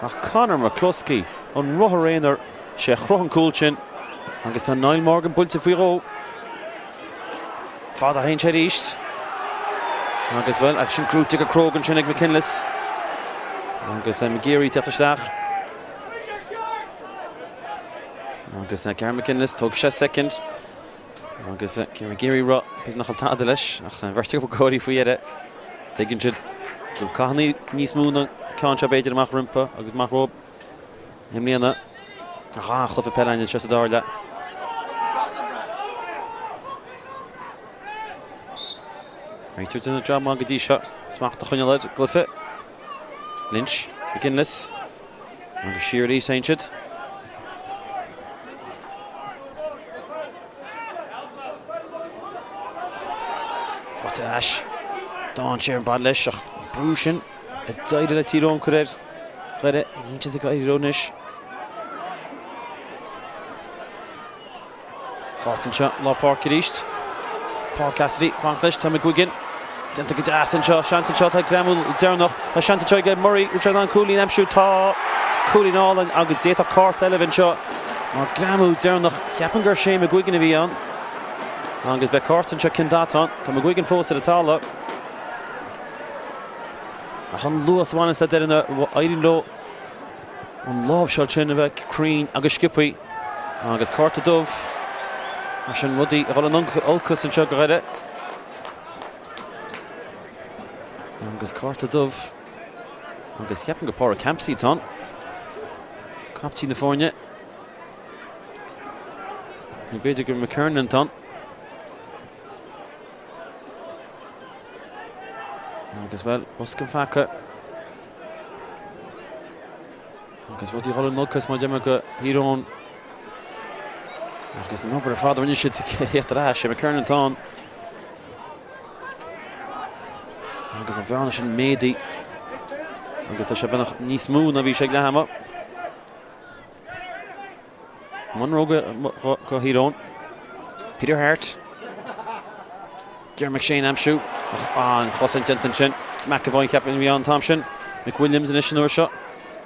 Ach Conor McCluskey, an rothar aonair, sé a chruthaigh an cúl sin agus tá Niall Morgan buailte faoi dhó. Fada a théann sé arís. Agus, bhuel, agus sin gnóite go cróga ansin ag McKinless. Agus McGeary ag teacht isteach. Agus Gary McKinless, tógfaidh sé soicind. Agus Ciarán McGeary ag rá b'fhéidir nach bhfuil tada leis ach an bheirt acu ag gáirí faoi dheireadh. Tuigeann siad go bhfuil cathanna níos mó ná an ceann seo b'fhéidir amach rompu agus amach rompu i mbliana. Ach an-chluiche peile againn anseo sa dara leath. Réiteoir ag déanamh jab maith go dtí seo. Smacht a choinneáil ar an gcluiche. Lynch, McGinless. Agus siar arís téann siad. Faighte ar ais. Dainséar ag baint leis ach an brú sin a d'éirigh le Tír Eoghain cur ar Dhoire. Níl siad ag éirí leo anois. Faighte anseo, lár páirce arís. Paul Cassidy, fanacht leis, tá McGuigan. Déanta go deas anseo, seans anseo, tá greamú deireanach. Tá seans anseo ag Murray, bhfuil sé in ann cúilín a aimsiú? Tá cúilín álainn agus d'fhéadfadh cárta eile a bheith anseo. Mar greamú deireanach, cheapfainn gur Shane McGuigan a bhí ann. Agus beidh cárta anseo, cén dath atá ann? Tá McGuigan fós ar an talamh. Ach an luas a bhaineanns le Doire nuair a éiríonn leo an láimhseáil sin a bheith cruinn agus sciobtha. Agus cárta dubh. Mar sin rudaí a dhul in olcas anseo do Dhoire. Agus cárta dubh. Agus ceapaim gur Pádraig Hampsey atá ann. Caiptín na foirne. Nó b'fhéidir gur McKernan atá ann. Agus bhuel, bosca an pheaca. Agus rudaí ag dul in olcas mar a deir mé do Thír Eoghain. Agus an obair ar fad a rinne siad theacht ar ais. McKernan atá ann. Agus an bhearna sin méadaithe. Agus tá sé beagnach níos mó ná bhí sé ag leath ama. Monroe do Thír Eoghain. Peter Harte. Ger McShane aimsiú. Ach an-chosaint déanta ansin. McEvoy ceapaim a bhí ann an t-am sin. McWilliams anois an uair seo.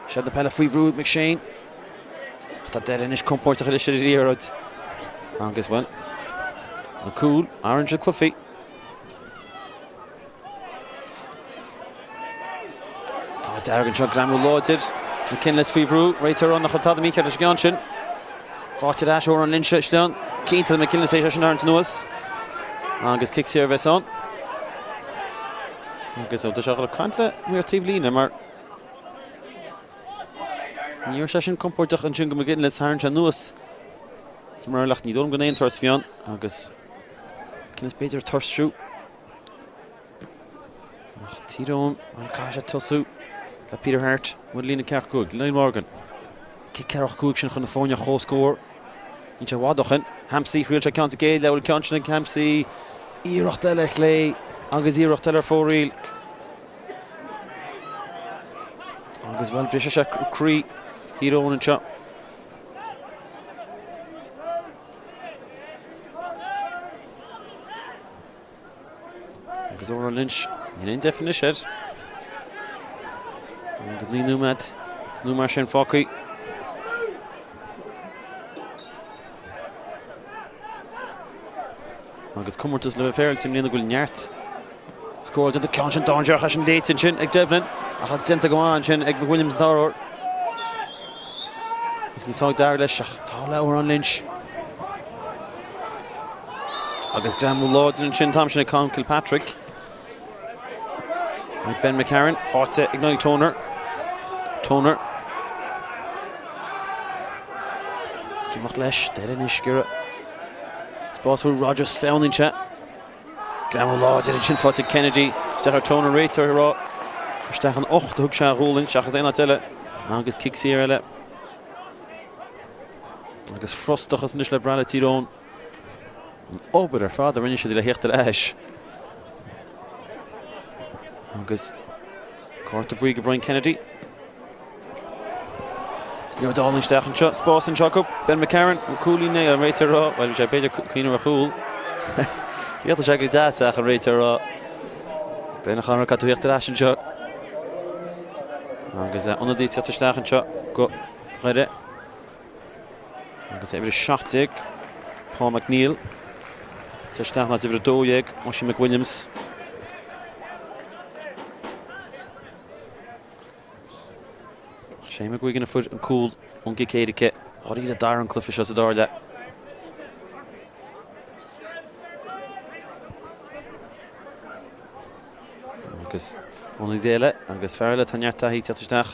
Seilbh na peile faoi bhrú ag McShane. Ach tá Doire anois compóirteach arís ar an liathróid. Agus bhuel, na cúil, athraíonn siad cluichí. Tá an t-ádh dearg anseo, greamú láidir. McKinless faoi bhrú, réiteoir ann nach raibh tada mícheart leis an gceann sin. Faighte ar ais Odhrán Lynch isteach. Cinnte le McKinless é sin a tharraingt anuas. Agus cic saor a bheas ann. Agus tá sé ag caint le maor taobh líne mar ní raibh sé sin compordach ansin go McGinless tharraing sé anuas. Mar ní dóigh liom go aon turas a bhí ann agus McKinless b'fhéidir ag tuirsiú. Ach Tír Eoghain, bhuel, caithfidh sé tosú le Peter Harte, amuigh ar líne 45, Niall Morgan. Cic 45 sin chun na foirne a chomhscór. Níl sé i bhfad ó shin. Hampsey, thriail sé ceann sa gcéad leath, bhfuil ceann sin ag Hampsey. Iarracht eile ar chlé agus iarracht eile ar fóraoil. Agus, bhuel, briseann sé croí Thír Eoghain anseo. Agus Odhrán Lynch, níl aon deifir anois air. Agus 9 nóiméad nó mar sin fágtha. Agus comórtas le bheith féaráilte i mbliana go bhfuil neart scóráil déanta ceann sin dainséarach é sin léite ansin ag Devlin ach déanta go maith ansin ag McWilliams an t-áiritheoir. Agus an t-ádh dearg leis ach tá le Odhrán Lynch. Agus greamú láidir ansin an t-am sin ag Colm Kilpatrick. Ag Ben McCarron, faighte ag Niall Toner. Toner. Ag imeacht leis, Doire anois ag iarraidh. Spás bhfuil Rogers sleamhnaíonn sé. Greamú láidir ansin faighte ag Kennedy. Isteach ar Toner réiteoir ag rá. Isteach an ucht a thug sé a ghualainn seachas aon áit eile. Agus cic saor eile. Agus frustrachas anois le brath le Tír Eoghain. An obair ar fad a rinne siad le theacht ar ais. Agus cárta buí go Brian Kennedy. Liathróid álainn isteach anseo, spás anseo acu. Ben McCarron, an cúilín é an réiteoir ag rá. Bhuel, bhí sé b'fhéidir cuimhneamh ar chúl. Bhíodh sé go deas ach an réiteoir ag rá. Ben a Chonradh, caithfidh tú theacht ar ais anseo. Agus ionadaí ag teacht isteach anseo go Dhoire. Agus uimhir 17, Paul McNeill. Ag teacht isteach in áit uimhir 12, Oisín McWilliams. Shane McGuigan a fuair an cúl ón gcic éirice. Dháiríre d'athraigh an cluiche seo sa dara leath. Agus ionadaí eile agus fear eile atá neart taithí ag teacht isteach.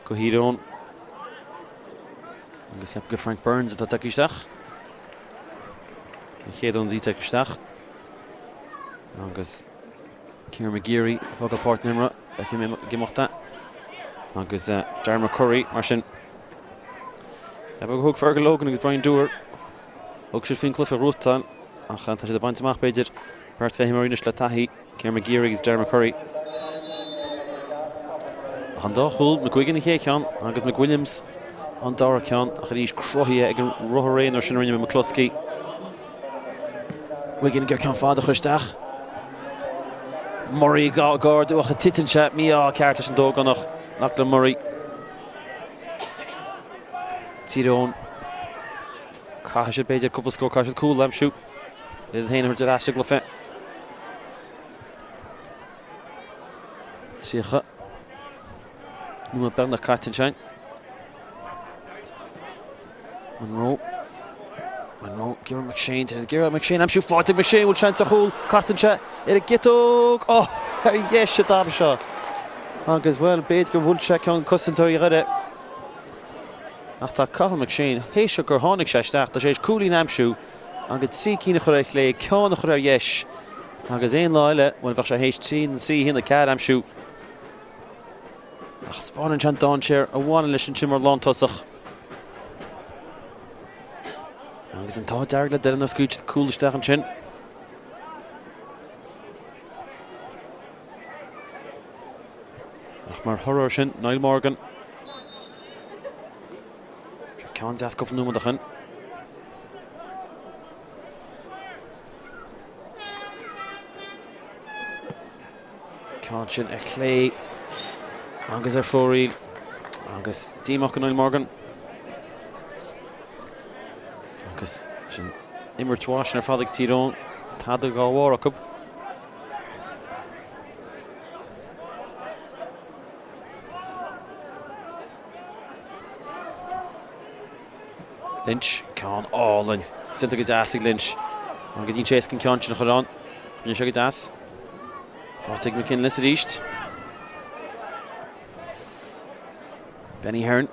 Go Thír Eoghain. Agus ceapaim gur Frank Burns atá tagtha isteach. An chéad ionadaí tagtha isteach. Agus Kieran McGeary ag fágáil páirc na himeartha. Feicim ag imeacht é. Agus eh, Darren McCurry mar sin. Ceapaim gur thug Fergal Logan agus Brian Dooher. Thug siad faoin cluiche a ghnóthachtáil ach eh, tá siad ag baint amach b'fhéidir beirt le himreoirí anois le taithí. Kieran McGeary agus Darren McCurry. Ach an dá chúl, McGuigan an chéad cheann agus McWilliams an dara ceann ach arís cruthaithe ag an ruathar aonair sin a rinne McCluskey. Wigan ag iarraidh ceann fada a chur isteach. Murray ag ardú ach titeann sé mí-ádh ceart leis an dógánach Lachlan Murray. Tír Eoghain. Caithfidh siad b'fhéidir cúpla scór, caithfidh siad cúl a aimsiú. Le iad féin a thabhairt ar ais sa gcluiche. 30 nóiméad beagnach caite ansin. Monroe. Monroe, ag iarraidh McShane, ag iarraidh McShane aimsiú faighte ag McShane, bhfuil seans ar chúl, casann sé ar an gciotóg. Oh! Ar dheis an t-am seo agus, bhuel, b'fhéidir gur bhuail sé ceann cosantóirí Dhoire. Ach tá Cathal McShane, théis gur tháinig sé isteach, tá sé théis cúilín a aimsiú agus 3 cinn a chur ar chlé, ceann a chur ar dheis agus aon lá eile, bhuel, bheadh sé théis 3 nó 3, 1, 4 a aimsiú. Ach spáineann sé an dainséar a bhaineann leis ansin mar lántosach. Agus an t-ádh dearg le Doire nár scaoil siad cúl isteach ansin. Ach mar thoradh ar sin, Niall Morgan. Seo ceann deas cúpla nóiméad ó shin. Ceann sin ar chlé agus ar fóraoil agus díomách do Niall Morgan. Agus sin imirt mhaith sin ar fad ag Tír Eoghain. Tada dhá bharr acu. Lynch, ceann álainn. Déanta go deas ag Lynch. Agus níl sé éasca an ceann sin a chur ann. Rinne sé go deas. Faighte ag McKinless arís. Benny Heron.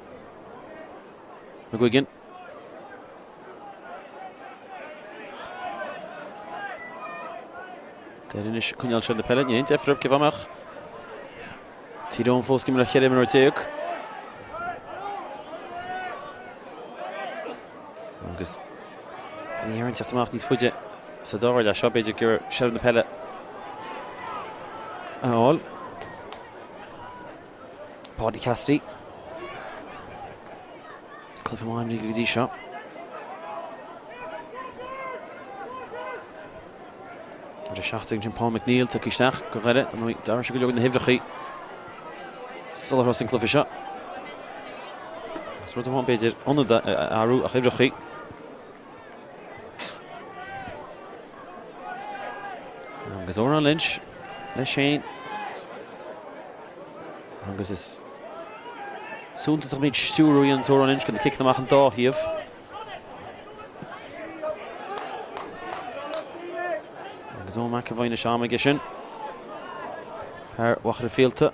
McGuigan. Doire anois coinneáil seilbh na peile, ní haon deifir orthu cé bheadh. Tír Eoghain fós ag imirt le 14 imreoir. Agus Benny Heron teacht amach níos faide sa dara leath seo, b'fhéidir gur seilbh na peile a fháil. Paudie Cassidy. Cluiche maith imrithe go dtí seo. Uimhir 17 ansin Paul McNeill tagtha isteach do Dhoire, ar ndóigh d'athraigh sé go leor de na huimhreacha sular thosaigh an cluiche seo. Is rud amháin b'fhéidir ionad a athrú ach uimhreacha. Agus Odhrán Lynch leis féin. Agus is suntasach an méid stiúrú a dhéanann Odhrán Lynch go na ciceanna amach an dá thaobh. Agus Eoin McEvoy anois am aige sin. Fear Mhachaire Fíolta.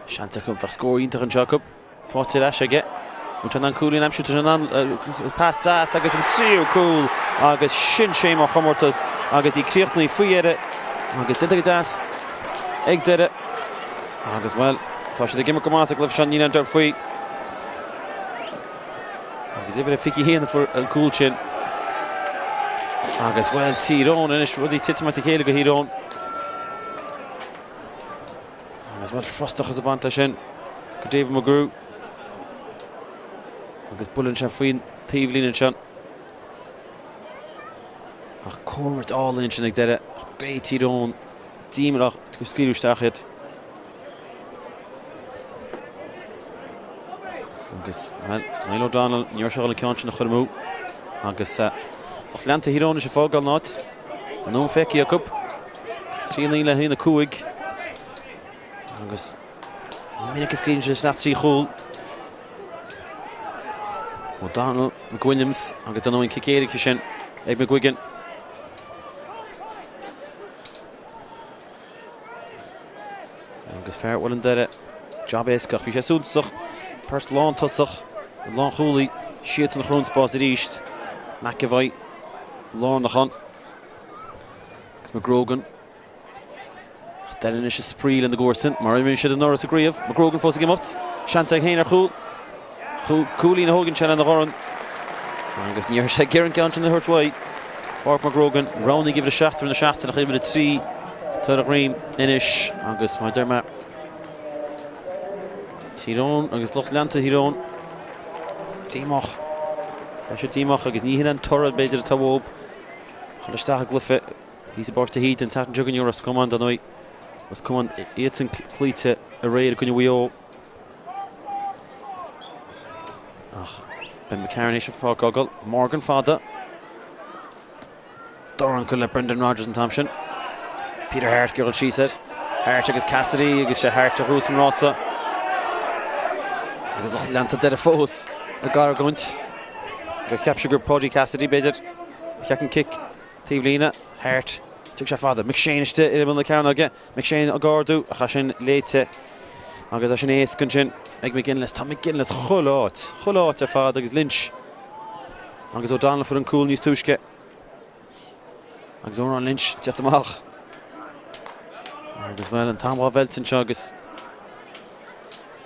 Seans acu, bheadh scór iontach anseo acu. Faighte ar ais aige. Bhfuil sé in ann cúilín a aimsiú, tá sé in ann pas deas agus an tríú cúl agus sin sé mar chomórtas agus í críochnaithe faoi dheireadh agus déanta go deas ag Doire agus bhuel tá siad ag imirt go maith sa gcluiche seo níl aon dabht faoi. Agus uimhir a 21 a fuair an cúl sin. Agus bhuel Tír Eoghain anois rudaí titim as a chéile do Thír Eoghain. Agus bhuel frustrachas ag baint leis sin go David McGrew. Agus buaileann sé faoin taobhlíne ansin. Ach comhimirt álainn ansin ag Doire. Ach beidh Tír Eoghain díomách gur scaoileadh isteach iad. Agus well, Niall O'Donnell, ní raibh sé chun an ceann sin a chur amú. Agus lucht leanta Thír Eoghain anois ag fágáil an áit. An nóiméad feicthe acu. 3 9 le 1 5. Agus minic a scaoileann siad isteach 3 chúl. O'Donnell, McWilliams agus dar ndóigh an cic éirice sin ag McGuigan. Agus fear Mhuileann Doire, jab éasca ach bhí sé suntasach. Beirt lántosach, an lánchúlaí, siadsan a chruthaíonn spás arís. McEvoy lárnach ann. Agus McGrogan. Ach Doire anois ag spraoi lena gcomharsain, mar a rinne siad anuraidh sa gcraobh. McGrogan fós ag imeacht. Seans aige féin ar chúl. Cúilín a thógann sé lena dhorn. Agus ní raibh sé ag iarraidh an ceann sin a thabhairt uaidh. Pádraig McGrogan, roghnaigh uimhir 7 ar na seachtain ach uimhir 3 atá ar a dhroim anois agus mar a deir mé Tír Eoghain agus lucht leanta Thír Eoghain díomách. Beidh siad díomách agus ní hin an toradh b'fhéidir atá uathu dhul isteach i gcluiche thíos i bPáirc de hÍde an tseachtain seo chugainn Ros Comáin dar ndóigh. Ros Comáin iadsan cloíte aréir i gcoinne Mhaigh Eo. Ach Ben McCarron théis an pháirc a fhágáil. Morgan fada. Dorn curtha le Brendan Rogers an t-am sin. Peter Harte ag dul síos air. Harte agus Cassidy agus sé Harte a ghnóthaigh an rása. Agus lucht leanta Doire fós ag argóint gur cheap sé gur Paudie Cassidy b'fhéidir a cheap an cic taobh líne. Harte. Tógfaidh sé fada. McShane istigh ar imeall na cearnóige. McShane ag ardú ach é sin léite agus é sin éasca ansin ag McGinless. Tá McGinless chuile áit, chuile áit ar fad agus Lynch agus O'Donnell a fuair an cúl níos túisce. Agus Odhrán Lynch ag teacht amach. Agus bhuel an t-am á mheilt anseo agus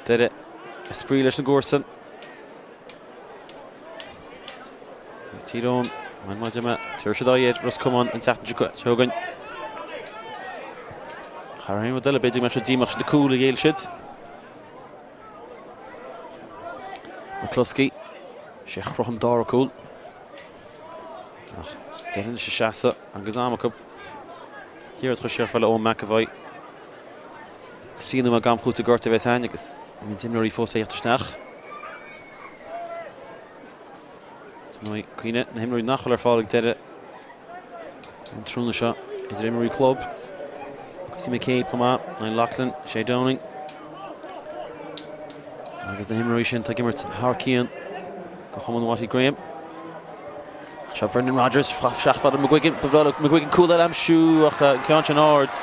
Doire ag spraoi leis na gcomharsan. Agus Tír Eoghain, bhuel mar a deir mé, tabharfaidh siad aghaidh ar Ros Comáin an tseachtain seo chugainn. Thar aon rud eile, b'fhéidir go mbeadh siad díomách leis na cúil a ghéill siad. McCluskey, sé a chruthaigh an dara cúl. Ach Doire anois ag seasamh agus am acu. Liathróid curtha siar le Eoin McEvoy. 3 nóiméad d'am cúitimh gortaithe a bheas ann agus roinnt imreoirí fós le theacht isteach. Cuimhnigh, na himreoirí nach bhfuil ar fáil ag Doire an tráthnóna seo idir imreoirí club, Chrissy McCabe chomh maith, Niall Loughlin, Shay Downing agus na himreoirí sin atá ag imirt thar cionn do Chumann Watty Graham. Seo Brendan Rogers, isteach fada McGuigan, ba bhreá le McGuigan cúl eile a aimsiú ach an ceann sin ard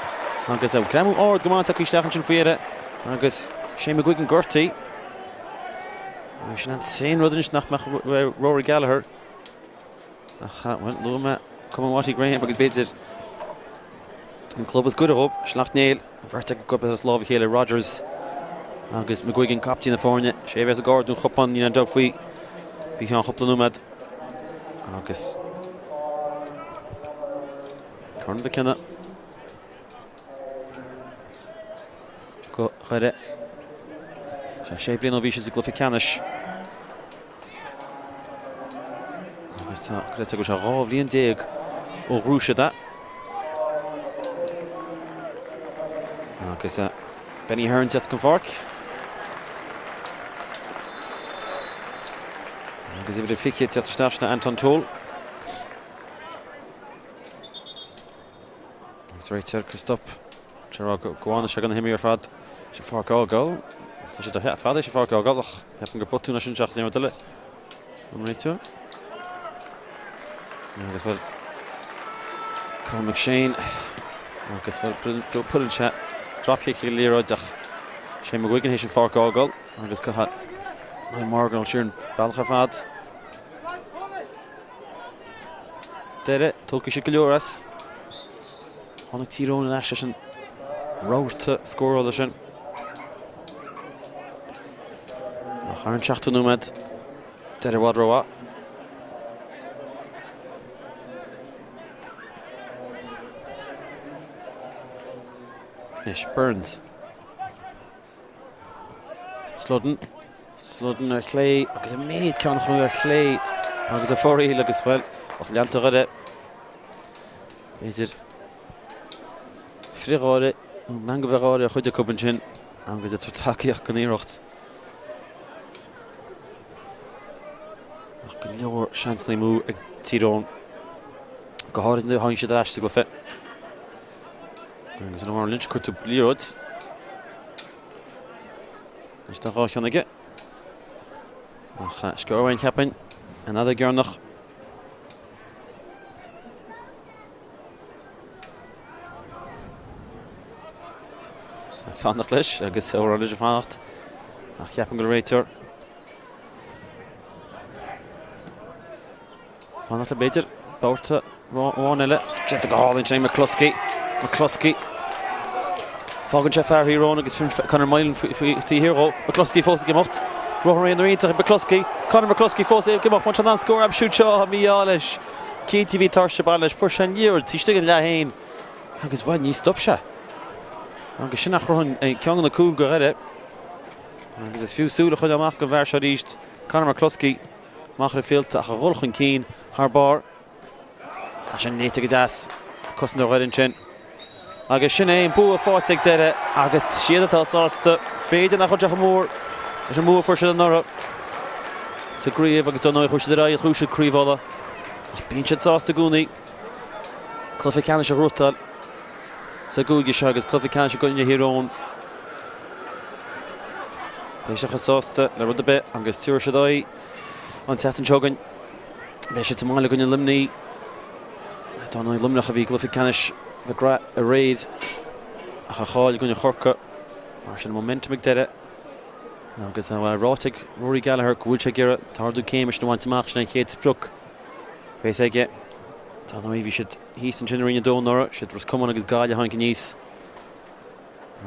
agus greamú ard go maith tagtha isteach ansin faoi dheireadh agus Shane McGuigan gortaithe. Agus sin an t-aon rud anois nach mbeadh Rory Gallagher ach bhuel luaigh mé Cumann Watty Graham agus b'fhéidir an club is gaire dhóibh, Sleacht Néill, an bheirt ag obair as lámh a chéile, Rogers agus McGuigan, captaen na foirne, sé a bheas ag ardú an chupáin, níl aon dabht faoi, faoi cheann cúpla nóiméad agus Corn Mhic Cionnaith go Dhoire. Sé sé bliana ó bhí siad sa gcluiche ceannais. Agus tá creidte go bhfuil sé 12 bhliain ó ghnóthaigh siad é. Agus Benny Hearn ag teacht chun pháirc. Agus uimhir a 20 ag teacht isteach sin Anton Toal. Agus réiteoir ag stop. Sé rá go bhfanfaidh sé gan na himreoirí ar fad sa pháirc a fhágáil. Tá siad ar fad sa pháirc a fhágáil ach ceapaim gur botún é sin seachas aon rud eile. An réiteoir. Agus bhuel Colm McShane agus bhuel buaileann sé dropkick ag an liathróid ach Shane McGuigan théis an pháirc a fhágáil agus caithfidh Niall Morgan siar an bealach ar fad. Doire, tógfaidh siad go leor as. Tháinig Tír Eoghain ar ais leis an rabharta scórála sin. Ach thar an seachtó nóiméad, Doire i bhfad rómhaith. Anois Burns. Sludden. Sludden ar chlé agus an méid ceann acu ar chlé agus ar foraíl agus bhuel, lucht leanta Dhoire. B'fhéidir frithgháire, meangadh gáire ar chuid acu ansin agus ag tabhairt tacaíocht don iarracht. Ach go leor seansanna amú ag Tír Eoghain. Go háirithe nuair a tháinig siad ar ais sa gcluiche. Agus an Lynch cuartú liathróid. Anois tá 2 cheann aige. Ach scór amháin cheapfainn. An fheadóg dheireanach. Fanacht leis agus Odhrán Lynch ag fanacht. Ach cheapfainn go bhfuil réiteoir. Fanacht le b'fhéidir babhta amháin eile. Déanta go hálainn sin ag McCluskey. McCluskey. Fágann sé fear Thír Eoghain agus Conor Moylan taobh thiar dhó. McCluskey fós ag imeacht. Rothar aonair iontach ag McCluskey. Conor McCluskey fós ag imeacht. An bhfuil sé in ann scór a aimsiú anseo. Mí-ádh leis. Cinnte bhí tuirse ag baint leis. Fuair sé an liathróid taobh istigh den leath féin agus bhuel ní stop sé. Agus sin a chruthaigh ceann de na cúil do Dhoire. Agus is fiú súil a choinneáil amach don bhfear seo arís, Conor McCluskey. Machaire Fíolta ach a dhul chun cinn thar barr. Tá sin léite go deas. Cosantóir Dhoire ansin. Agus sin é an bua faighte ag Doire agus siad atá sásta. B'fhéidir nach bhfuil sé chomh mór leis an mbua a fuair siad anuraidh sa gcraobh agus dar ndóigh chuaigh siad ar aghaidh, ghnóthaigh siad Craobh Uladh. Ach bíonn siad sásta i gcónaí cluiche ceannais a ghnóthachtáil sa gcúige seo agus cluiche ceannais i gcoinne Thír Eoghain. Beidh siad chomh sásta le rud ar bith agus tabharfaidh siad aghaidh an tseachtain seo chugainn. Beidh siad sa mbaile i gcoinne Luimnigh. Dar ndóigh Luimneach a bhí i gcluiche ceannais. McGrath aréir ach a chaill i gcoinne Chorcaí. Mar sin momentum ag Doire agus bhuel ráite ag Rory Gallagher go bhfuil sé ag iarraidh an t-ardú céime sin a bhaint amach, sin an chéad sprioc a bheas aige. Dar ndóigh bhí siad thíos ansin i Roinn 2 anuraidh, siad Ros Comáin agus Gaillimh a tháinig aníos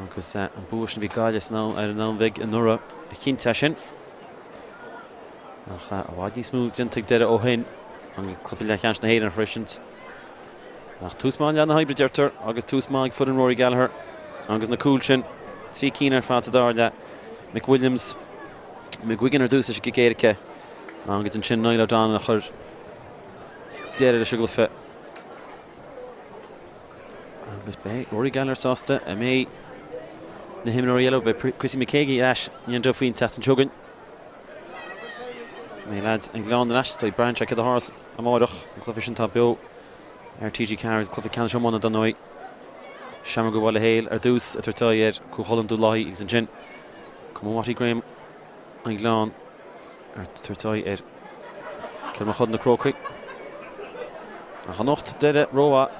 agus an bua sin a bhí Gaillimh san am ar an am bheag anuraidh a chinntigh é sin. Ach i bhfad níos mó déanta ag Doire ó shin, an cluiche leathcheannais na hÉireann a shroisint. Ach tús maith leath na hoibre, deirtear, agus tús maith ag foireann Rory Gallagher agus na cúil sin, 3 cinn ar fad sa dara leath. McWilliams, McGuigan ar dtús leis an gcic éirice agus ansin Niall O'Donnell a chuir deireadh leis an gcluiche. Agus beidh Rory Gallagher sásta an mbeidh na himreoirí eile, beidh Chrissy McKaigue ar ais Neil Duffy an tseachtain seo chugainn. Beidh leaids an Ghleann ar ais, braitheann sé céard a tharlós amárach, an cluiche sin atá beo ar TG4 agus cluiche ceannais iomána dar ndóigh. Seamróga Bhaile Héil ar dtús ag tabhairt aghaidh ar Cú Chulainn Dún Lathaí agus ansin Cumann Watty Graham an Ghleann ar tabhairt aghaidh ar Cill Mochuda na Crócaigh. Ach anocht Doire rómhaith.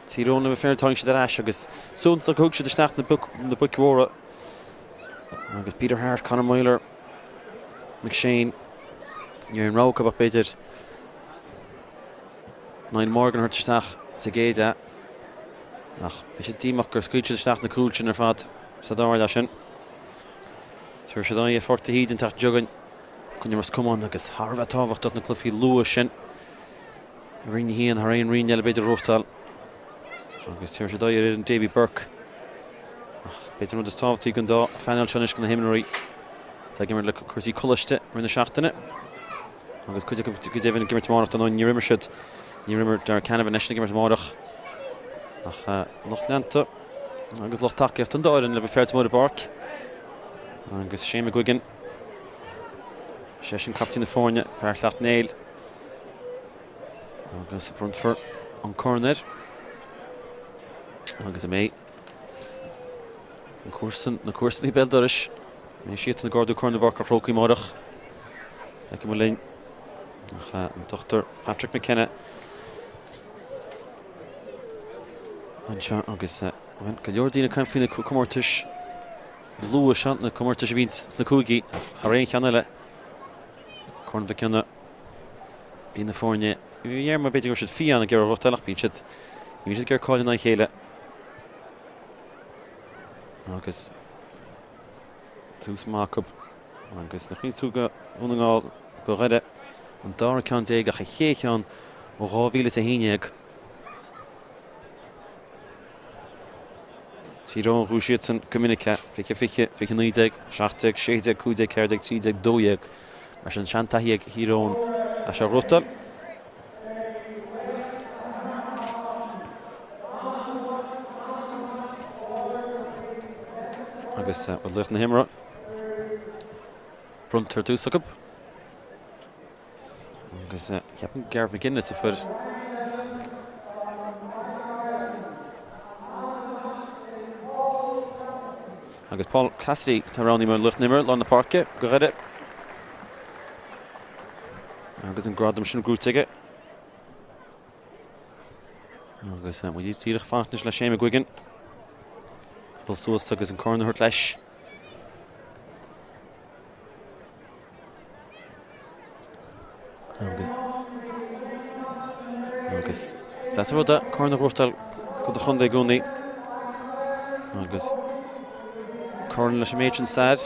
Tír Eoghain le bheith fair tháinig siad ar ais agus suntasach thug siad isteach na boic mhóra agus Peter Harte, Conor Meyler, McShane, ní raibh aon rogha acu ach b'fhéidir Niall Morgan a thabhairt isteach sa gcéad leath. Ach bhí siad díomách gur scaoil siad isteach na cúil sin ar fad sa dara leath sin. Tabharfaidh siad aghaidh ar Pháirc de hÍde an tseachtain seo chugainn i gcoinne Ros Comáin agus thar a bheith tábhachtach na cluichí luath sin i Roinn 1 thar aon roinn eile b'fhéidir a ghnóthachtáil. Agus tabharfaidh siad aghaidh ar fhoireann Davy Burke. Ach b'fhéidir an rud is tábhachtaí den dá phainéal seo anois do na himreoirí atá ag imirt le cúrsaí coláiste i rith na seachtaine. Agus cuid acu go deimhin ag imirt amárach, dar ndóigh níor imir siad, níor imir Darragh Canavan eisean ag imirt amárach. Ach lucht leanta agus lucht tacaíochta an dá fhoireann le bheith féilte mór i bpáirc. Agus Shane McGuigan, seisean captaen na foirne, fear Shleacht Néill. Agus bronnfar an corn air. Agus a mbeidh an comharsan, na comharsanaí béal dorais, an mbeidh siadsan ag ardú Corn i bPáirc an Chrócaigh amárach. Feicfidh muid linn. Ach an Dr Patrick McKenna anseo agus bhuel, go leor daoine ag caint faoi na comórtais luath seo, na comórtais a bhíonn sna cúigí thar aon cheann eile. Corn Mhic Cionnaith, bíonn na foirne, ní dhéarfainn b'fhéidir go raibh siad fiáin ag iarraidh a ghnóthachtáil ach bíonn siad, ní bhíonn siad ag iarraidh cailleadh in aghaidh a chéile. Agus tús maith acu agus nach iontach do Dhún na nGall do Dhoire an dara ceann déag ach an chéad cheann ó 2011. Tír Eoghain ghnóthaigh siadsan go minic é, 20, 20, 20, 19, 17, 16, 15, 14, 13, 12. Mar sin seantaithí ag Thír Eoghain é seo a ghnóthachtáil. Agus laoch na himeartha bronnta ar dtús acu. Agus ceapaim Gareth McGuinness a fuair Agus Paul Cassidy atá roghnaithe mar laoch na himeartha lár na páirce do Dhoire. Agus an gradam sin gnóite aige. Agus muid díreach ag fanacht anois le Shane McGuigan. Dul suas agus an corn a thabhairt leis. Agus deas an rud é corn a ghnóthachtáil do do chontae i gcónaí. Agus corn leis an méid sin stair.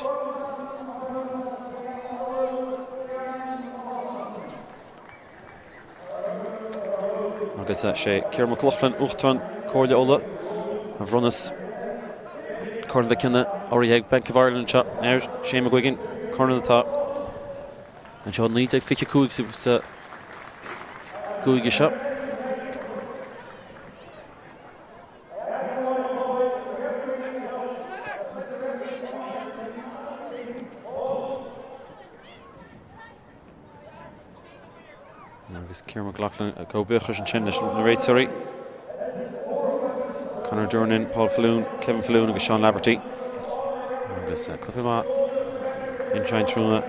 Agus sé Ciarán Mac Lochlainn, Uachtarán Comhairle Uladh, a bhronnas Corn Mhic Cionnaith urraithe ag Bank of Ireland anseo ar Shane McGuigan, corn atá anseo 1925 sa gcúige seo. Agus Ciarán Mac Lochlainn ag gabháil buíochais ansin leis na réiteoirí. Conor Durnan, Paul Falloon, Kevin Falloon agus Sean Laverty. Agus cluiche maith anseo tráthnóna.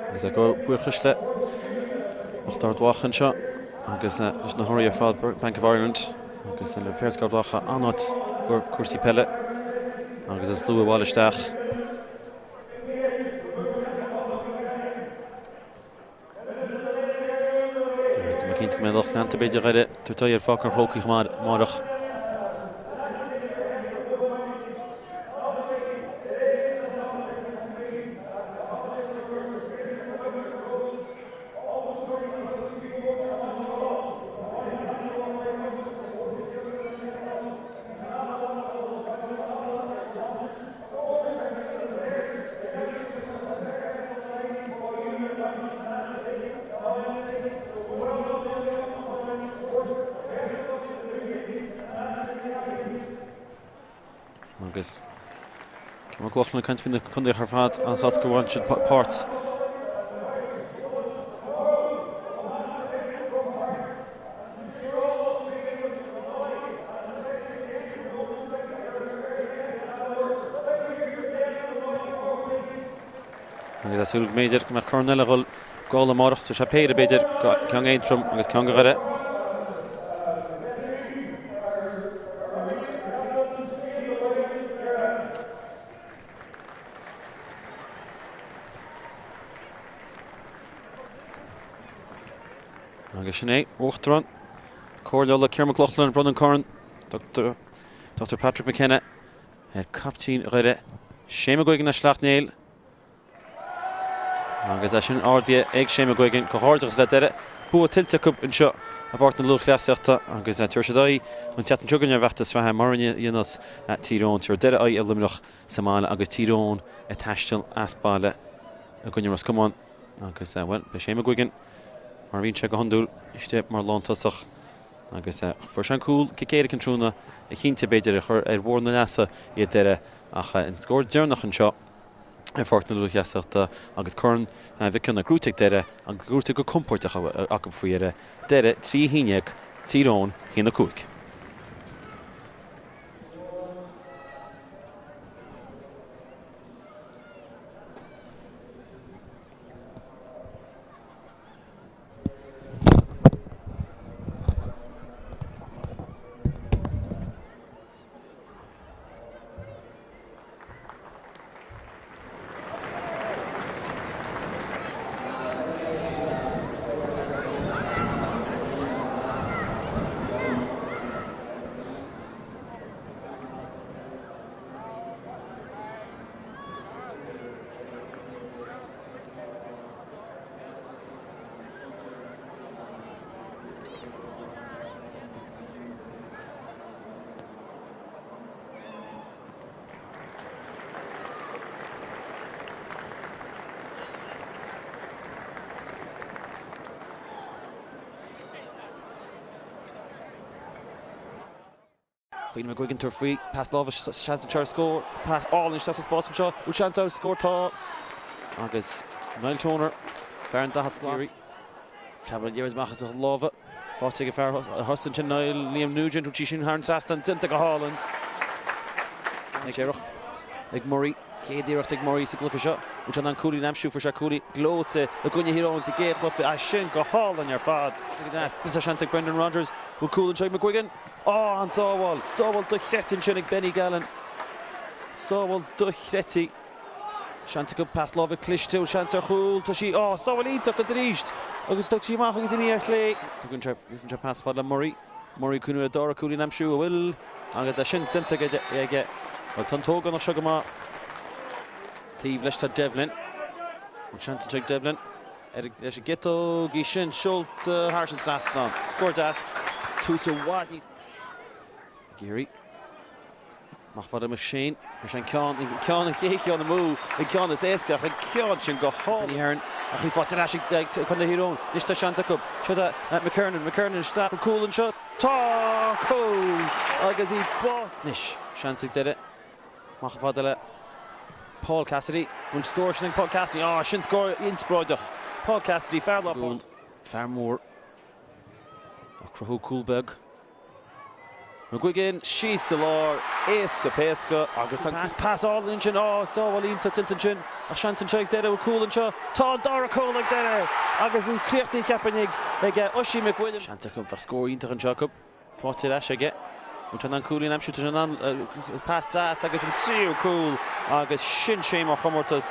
Agus ag gabháil buíochais le lucht Ard Mhacha anseo agus leis na hurraí ar fad, Bank of Ireland agus le Féartach Ard Mhacha an-áit i gcomhair cúrsaí peile agus an slua ag bailiú isteach. Tá mé cinnte go mbeidh lucht leanta b'fhéidir Dhoire ag tabhairt aghaidh ar Pháirc an Chrócaigh amárach. Agus Cian Mac Lochlainn ag caint faoi na contaetha ar fad an-sásta gur bhain siad páirt. Agus tá súil go mb'fhéidir go mbeadh corn eile ag gabháil amárach. Tá sé péire b'fhéidir, ceann Aontroim agus ceann go Dhoire. Agus sin é, Uachtarán Comhairle Uladh Ciarán Mac Lochlainn ag bronnadh an corn, Dr Patrick McKenna ar caiptín Dhoire, Shane McGuigan as Sleacht Néill. Agus é sin ardaithe ag Shane McGuigan, comhghairdeachas le Doire. Bua tuillte acu anseo i bPáirc na Lúthchleasaíochta agus tabharfaidh siad aghaidh an tseachtain seo chugainn ar bhfeachtas sraithe mar a dhéanfas Tír Eoghain. Tabharfaidh Doire aghaidh ar Luimneach sa mbaile agus Tír Eoghain ag taisteal as baile i gcoinne Ros Comáin. Agus, bhuel, beidh Shane McGuigan, mar a bhíonn sé go hiondúil, istigh mar lántosach agus fuair sé an cúl cic éirice an tráthnóna a chinntigh, b'fhéidir, a chur ar bhóthar na leasa iad Doire ach an scór deireanach anseo ar Pháirc na Lúthchleasaíochta agus Corn Mhic Cionnaith gnóite ag Doire agus gnóite go compordach acu faoi dheireadh, Doire 3 11, Tír Eoghain 1 5. Caoimhín McGuigan tabhairt faoi, pas láimhe, seans anseo ar scór, pas álainn isteach sa spás anseo, bhfuil seans ar scór? Tá! Agus Niall Toner, fear an 40 slat. Preab an liathróid amach as a lámha. Faighte ag an fear thuas ansin, Niall Liam Nugent, bhfuil sí sin thar an trasnán, déanta go hálainn. Dainséarach ag Murray, chéad iarracht ag Murray sa gcluiche seo. Bhfuil sé in ann cúilín a aimsiú, fuair sé cúilín gleoite i gcoinne Thír Eoghain sa gcéad chluiche, é sin go hálainn ar fad. Agus tá seans ag Brendan Rogers, bhfuil cúl anseo ag McGuigan? Á, an sábháil! Sábháil dochreidte ansin ag Benny Gallen. Sábháil dochreidte. Seans acu pas láimhe cliste, bhfuil seans ar chúl, tá sí, á, sábháil iontach arís! Agus thug sí amach agus imithe ar chlé. Tugann sé, tugann sé pas fada le Murray. Murray ag cuimhniú ar an dara cúilín a aimsiú, an bhfuil? Agus é sin déanta aige. Bhuel, tá an t-ógánach seo go maith. Taobh leis tá Devlin. Bhfuil seans anseo ag Devlin? Ar leis an gciotóg í sin seolta thar an trasnán. Scór deas. Tús i bhfad níos. Ag iarraidh. Amach fada McShane. Chuir sé an ceann, an ceann, an chéad cheann amú, an ceann is éasca ach an ceann sin go hálainn. Benny Heron ach í faighte ar ais ag Contae Thír Eoghain. Anois tá seans acu. Seo é McKernan, McKernan isteach. An cúl anseo. Tá! Cúl! Agus í báite. Anois seans ag Doire. Amach fada le Paul Cassidy. Bhfuil scór sin ag Paul Cassidy? Á, sin scór inspioráideach. Paul Cassidy, fear lár páirce. Fear mór. Ag cruthú cúl beag. McGuigan síos sa lár, éasca péasca agus tá an pas álainn ansin, á, sábháil iontach déanta ansin ach seans anseo ag Doire, cúl anseo, tá an dara cúl ag Doire agus an críochnaithe cheapfainn ag Oisín McWilliams. Seans acu, bheadh scór iontach anseo acu, faighte ar ais aige. Bhfuil sé in ann cúilín a aimsiú, tá sé in ann, pas deas agus an tríú cúl agus sin sé mar chomórtas.